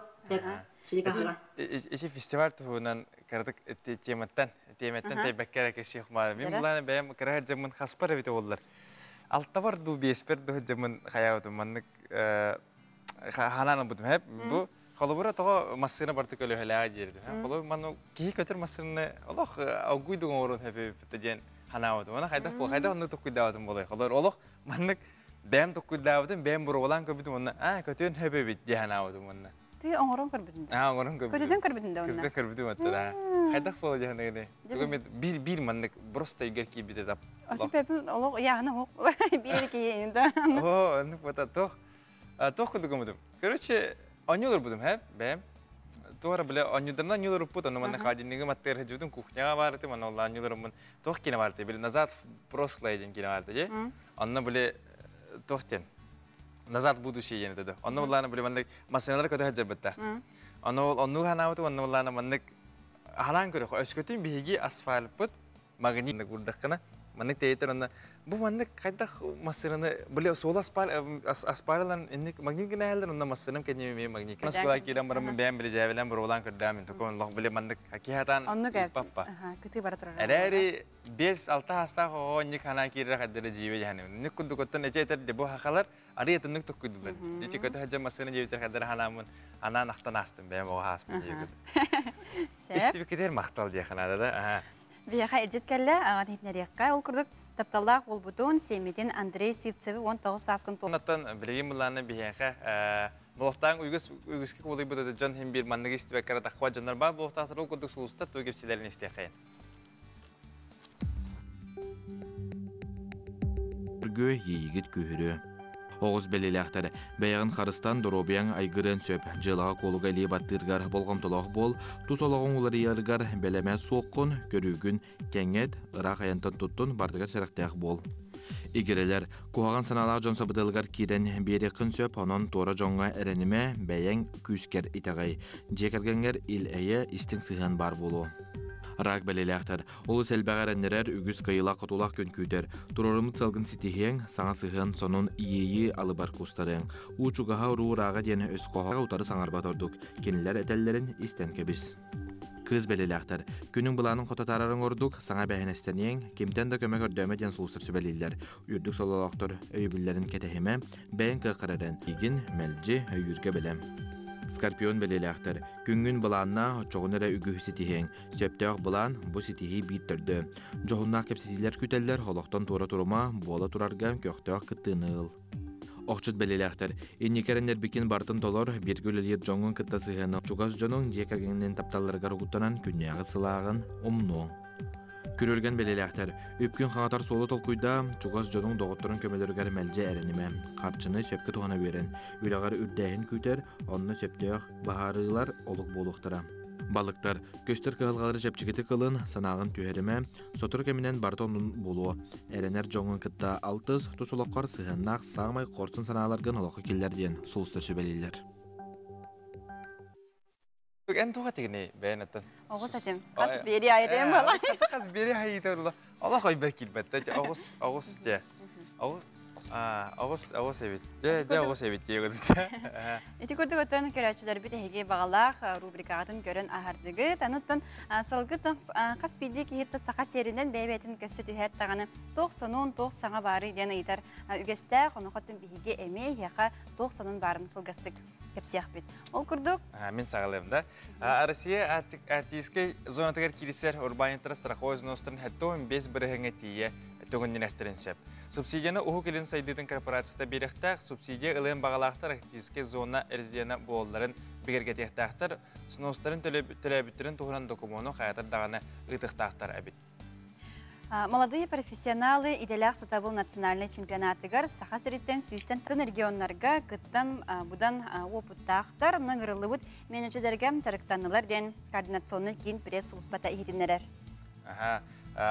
Ити фестиваль туһунан кыратык тематтан тематтан тэйбэккэ эрэ кэсиэх маар. Мин булааны бэйэм кыра дьаммын хаспар эбитэ боллар. Алтабар дуу биэспэр дуу дьаммын хайаабытым маннык ханаан ылбытым хэп. Бу холобура тоҕо массыына барты көлөһөлээҕэ диэритим. Холобур манну киһи көтөр массыынаны олох огуйдук оҥорон хэппиппит диэн ханаабытым. Аны хайдах бу хайдах оннук токкуйдаабытым болой. Холобур олох маннык бэйэм токкуйдаабытым, бэйэм буруолаан көрбүтүм уонна аа көтүөн хөп эбит дии санаабытым уонна. Ты оҥорон көрбүтүн да? Аа оҥорон көрбүтүм. Көтүтэн көрбүтүн да уонна? Көтүтэн көрбүтүм атта да. Хайдах буола дьаһаныгыны? Тугу биир биир маннык просто өйгөр киирбитэ тап. Асы пепин олох яһына хох биир киһи да. О, оннук бота тох. Тох курдук гыммытым. Короче, онньулар будум, хэ, бэйэм. Туора биле онньударна онньулар уппут, ону манна холодильнигы маттыыр хажыбытым, кухняга баарытым, аны олла онньуларыммын туох киинэ баарыты, били назад в прошлое диэн киинэ баарыты, дии. Онно били туох диэн назад будущее диэн этэ. Онно буллаана били маннык массыыналар көтө сылдьарбытта. Ону оннук ханаабытым, онно буллаана маннык ханаан көрөх. Өскөтүн биһиги асфальпыт магнит курдаххына маннык тэйитер онно бу маннык хайдах массыынаны били суол аспарылан инник магнит гына онно массыынам кэнними эмиэ магнит Москваға киирэн бараммын бэйэм били дьээбэлээн буруолаан көрдөөн тукун лох били маннык киһатаан оннук паппа кытыы бара турар эрээри 5-6 саастаах оҕо инник ханаа киирэр хаддара дьиибэ дьаһаным ник курдукуттан эти этэр де бу хахалар арый атыннык токкуйдулар дичи көтө хаджа массыына диэбитер хаддара ханааммын анаан ахтан аастым бэйэм оҕо ааспын диэбит истибиккитигэр махтал диэхэ наада да. Биһиэхэ илдьит кэллэ, аҕат иһитиннэриэххэ. Ол курдук тапталлаах уолбутун, сиэммитин Андрей Сивцеви 19 сааскын туол. Оннуттан билигин былааны биһиэхэ Болохтаан үгүс үгүскэ кубулуйбут дьон иһин биир манныгы истибэккэ тахва дьоннор баар буолуохтаахтар ол курдук сулустар тугу кэпсиилэрин истиэххэйин. Өргө иэйигит күүһүрүө. Оҕус бэлиэлээхтэр бэйэҕин харыстан доруобуйаҥ айгырыан сөп. Дьыалаҕа куолуга илии баттыыргар болҕомтолоох буол, тус олоҕуҥ уларыйарыгар бэлэмэ суоххун, көрүүгүн кэҥэт, ыраах айантан туттун, бардыгар сэрэхтээх буол. Игирэлэр, куһаҕан санаалаах дьон сабыдыалыгар киирэн биэриэххин сөп, онон туора дьоҥҥо эрэнимэ, бэйэҥ күүскэр итэҕэй. Дьиэ кэргэҥҥэр ил-эйэ, истиҥ сыһыан баар буолуо. Рак бэлиэлээхтэр, Олус элбэҕи эрэннэрэр, үгүс кыайыылаах-хотуулаах күн күүтэр. Туруоруммут сыалгын ситиһиэҥ, саҥа сыһыан, сонун, иэйии алыбар кустарыаҥ. Уу чугаһа уруу ырааҕа диэн өс хоһооно утары саҥарбат ордук. Кинилэр этэллэрин истэн кэбис. Кыыс бэлиэлээхтэр. Күнүҥ былаанын хото таарарыҥ ордук, саҥа эбээһинэстэниэҥ, кимтэн да көмө көрдөөмө диэн сулустар сүбэлииллэр. Үрдүк сололоохтор өйөбүллэрин кэтэһимэ, бэйэҥ кыаххар эрэн. Игин, мэлдьи, өйүүргэ бэлэм. Скорпион бэлиэлээхтэр. Күҥҥүн былааннаа, оччоҕуна эрэ үгүһү ситиһиэҥ. Сөптөөх былаан, бу ситиһии биир төрдө. Дьоһуннаах кэпсэтиилэр күтэллэр, олохтон туора турума, буола турарга көхтөөх кыттыыны ыл. Охчут бэлиэлээхтэр, инники эрэннэрбиккин барытын толор, бииргэ үлэлиир дьоҥҥун кытта сыһыаны чугас дьонуҥ дьиэ кэргэҥҥин тапталларыгар угуттанан күннээҕи сылааҕын умнуоҥ. Күрүлгэн бэлиэлээхтэр, үпкүн хаҥатар суолу толкуйдаа, чугас дьонуҥ доҕотторун көмөлөрүгэр мэлдьи эрэнимэ. Харчыны сөпкө туһана үөрэн, үлэҕэр үрдээһин күүтэр, онно сөптөөх быһаарыылар олук буолуохтара. Балыктар, көстөр кыһалҕалары чэпчэкитик ылын, санааҕын түһэримэ, сотору кэминэн барыта оннун булуо. Эрэнэр дьоҥҥун кытта алтыс, тус олоххор сыһыаннаах саамай хорсун санааларгын олоххо киллэр диэн сулустар сүбэлииллэр. Эн туох этигиний бэйэн аттан? Оҕус этим. Хас биэри айытым буола. Хас биэри айыта буола. Олох ойбер киирбэттэ. Оҕус, оҕус те. Оҕус. Оҕус оҕус эбит. Дьэ, дьэ оҕус эбит диye Ити курдук оттон көрөөччүлэрбит эһиги баҕалаах рубрикаҕытын көрөн аһардыгыт. Ануттан салгы хас биирдии киһи саха сиэринэн бэйэ-бэйэтин көссө түһээт даҕаны туох сонун, туох саҥа баарый диэн ыйытар үгэстээх. Онохоттон биһиги эмиэ эһиэхэ туох сонун баарын кылгастык кэпсиэхпит. Ол курдук Мин саҕалыам да. Россия Арктическай зонатыгар киирсэр урбаанньыттара страховой взностарын 75 бырыһыҥҥа тиийэ төгүннүнэхтэрин сөп. Субсидияны Уһук Илин сайдыытын корпорацията биэриэхтээх, субсидия ылыан баҕалаахтар Арктическай зона резиденэ буолалларын бигэргэтиэхтээхтэр, взностарын төлөөбүттэрин туһунан докумуону хайатар даҕаны ыытыахтаахтар эбит. Молодые профессионалы идэлээх сатабыл национальнай чемпионатыгар Саха сириттэн сүүстэн тын регионнарга кыттан будан уопуттаахтар, ыҥырыллыбыт менеджердэргэ дьарыктаннылар диэн координационный киин пресс-сулууспата иһитиннэрэр.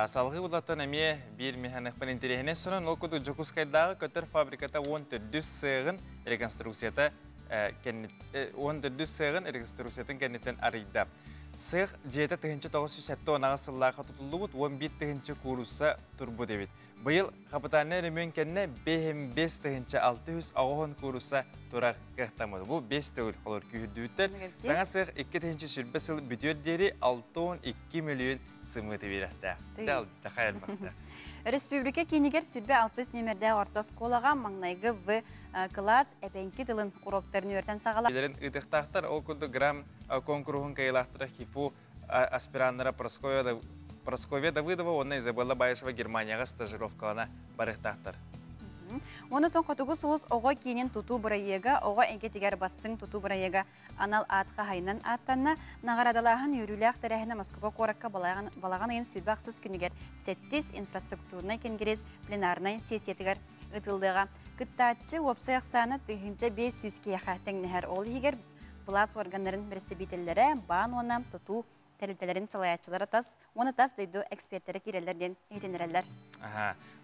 Салгыы улаттан эмиэ биир механикпын интэриэһинэй сонун ол курдук Дьокуускайдааҕы көтөр фабриката 14 сыаҕын реконструкцията 14 сыаҕын реконструкциятын кэнниттэн арыйда. Сыах дьиэтэ 1978 сыллаахха тутуллубут 11 тыһыынча куурусса турбут эбит. Быйыл хапытальнай өрөмүөн кэннэ 5 680 куурусса турар кыахтаммыт. Бу 5 төгүл холор күүһүрдүбүттэр. Саҥа сыах 2020 сыл бүтүөр диэри 62 миллион сымыыты биэрэхтээх. Республика киинигэр сүрбэ алтыс нүөмэрдээх орто оскуолаҕа маҥнайгы В кылаас эбэҥки тылын уроктарын үөрэтэн саҕала. Билэрин ыытыахтаахтар. Ол курдук грамм куонкуруһун кыайыылаахтара ХИФУ аспираннара Прасковья Давыдова уонна Изабелла Баишева Германияҕа стажировкалана барыахтаахтар. Онотон Хотугу сулус оҕо киинин тутуу бырайыага оҕо эйгэтигэр бастыҥ тутуу бырайыага анал аат хаһайынан ааттанна. Наҕараадалааһын үөрүүлээх тэрээһинэ Москва куоракка балаҕан ыйын сүүрбэ ахсыс күнүгэр сэттис инфраструктурнай кэнгириэс пленарнай сессиятыгар ыытыллыаҕа. Кыттааччы уопсай ахсаана 1500 киһиэхэ тэҥнэһэр. Ол иһигэр былаас уорганнарын бэрэстэбиитэллэрэ, баан уонна тутуу тэрилтэлэрин салайааччылара тас уонна тас дойду экспертэрэ киирэллэр диэн иһитиннэрэллэр.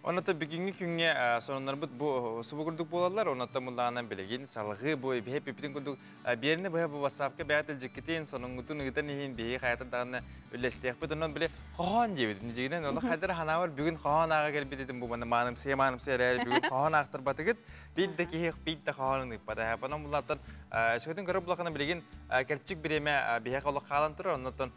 Онно бүгүҥҥү күҥҥэ сонуннарбыт бу субу курдук буолаллар. Онно муллаанан билигин салҕыы бу биһи пипитин курдук биэрини быһа бу WhatsApp-ка бэйэ тылдьыккытын, сонуҥҥутун ыытан иһин биһи хайатар даҕаны үллэстиэхпит. Онон били хоһоон диэбит. Дьигинэн олох хайдар ханаабар бүгүн хоһоон ааҕа кэлбит этим бу маны маанымсыйа маанымсыйа эрээри бүгүн хоһоон аахтарбатыгыт. Биир да киһи биир да хоһоонун ыыппата. Онон буллааттан сөтүн көрөр булахына билигин кэрчик бириэмэ биһиэхэ олох хаалан турар. Оннуттан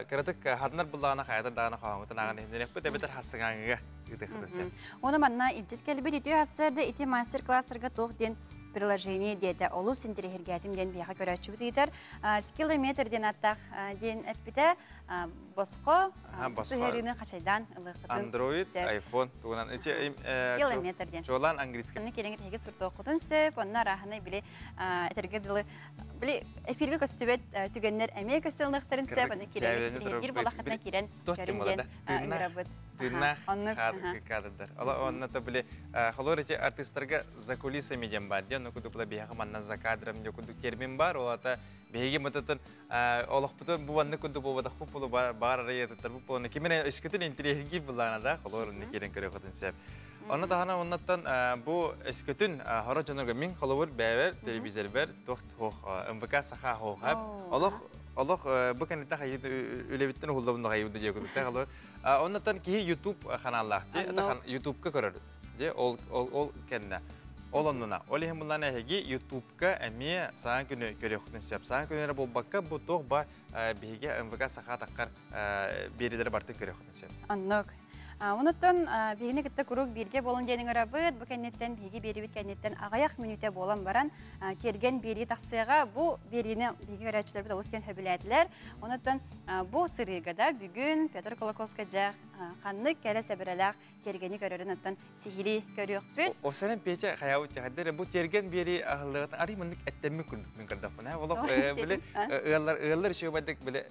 кыратык хатынар буллаҕына хайатар даҕаны хоһооҥҥутун ааҕан иһиннэриэхпит эбэтэр хассыҥааҥҥыга ыытыахпытын сөп. Ону манна илдьит кэлбит үтүө хассыарда ити мастер-класстарга туох диэн приложение диэтэ олус интэриэһиргээтим диэн биһиэхэ көрөөччүбүт ыытар. Скиллометр диэн ааттаах диэн эппитэ босхо сыһыарыыны хачайдаан ылыаххытын Android, iPhone тугунан Скиллометр диэн. Чуолаан английский. Онно киирэҥит эһиги суртуоххутун сөп, онно арааһынай били этэргэ дылы били эфиргэ көстүбэт түгэннэр эмиэ көстөллөхтөрүн сөп, онно киирэҥит биир балахатына киирэн көрүн диэн ыҥырабыт. Тыыннаах кадрдар. Онно то били холор эти артисттарга за кулисами диэн бар диэн, кудук биһиэхэ манна за кадром диэн кудук термин бар, ол ата биһиги мытытын олохпутун бу маннык курдук буолбатахпыт буолу баар арыйатыттар бу буолуна кимин өскөтүн интириэһиргиир буллаана да холоор онно киирэн көрүөхүтүн сөп. Онно таһынан оннаттан бу өскөтүн хоро дьонорго мин холобур бэйэбэр телевизорбэр туох туох МВК саха хоохап олох олох бу кэнниттэн хайы үлэбиттэн уһуллабын да хайыбыт диэ курдук холобур оннаттан киһи YouTube ханааллаах ди YouTubeка көрөр ди ол ол ол кэннэ ол оннуна ол иһин буллаана эһиги YouTubeка эмиэ саҥа күнү көрүөххүтүн сөп. Саҥа күнү эрэ буолбакка, бу туох ба биһиги МВК саха таххар биэрилэри бартын көрүөххүтүн сөп. Оннук. Онуттан биһигини кытта куруук бииргэ буолун диэн ыҥырабыт. Бу кэнниттэн биһиги биэрибит кэнниттэн аҕыйах мүнүүтэ буолан баран тиэргэн биэрии тахсыаҕа. Бу биэриини биһиги көрөөччүлэрбит олус диэн сөбүлээтилэр. Онуттан бу сырыыга да бүгүн Петр Колоковскай дьэ ханнык кэрэ сэбэрэлээх тиэргэни көрөрүн оттон сиһилии көрүөхпүт. Осаран Петя хаябыт тиһэрдэр бу тиэргэн биэри аһыллыгытын арый маннык эттэммит курдук мин көрдөхпүнэ. Олох били ыаллар ыаллар үчүгэй били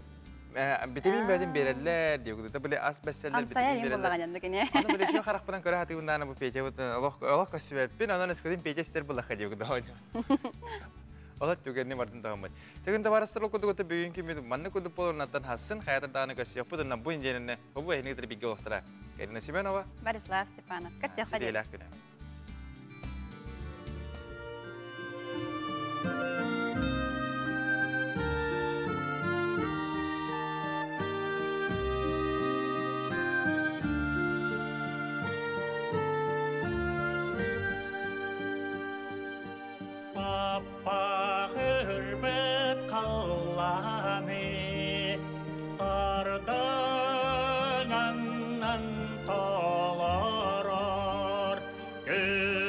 битэмин бэдин береллер диye кудута били ас бесселлер битэмин береллер. Аны били şu харахпынан көрө хатыгындаана бу Петя олох олох көсүбэппин онон өскөтүн Петя ситер буллаха диye кудута. Олат түгенни бардын тағыммыт. Түген табарыстыр ол кудугута бүгүн кимит манны кудуп болорунаттан хассын хаятар дааны көсүөкпүт онна бу инженерне бу эһини кытары бигге олохтара. Карина Семенова. Борислав Степанов. Көрсүөххэ Сидиэлээх күнэ. Папа.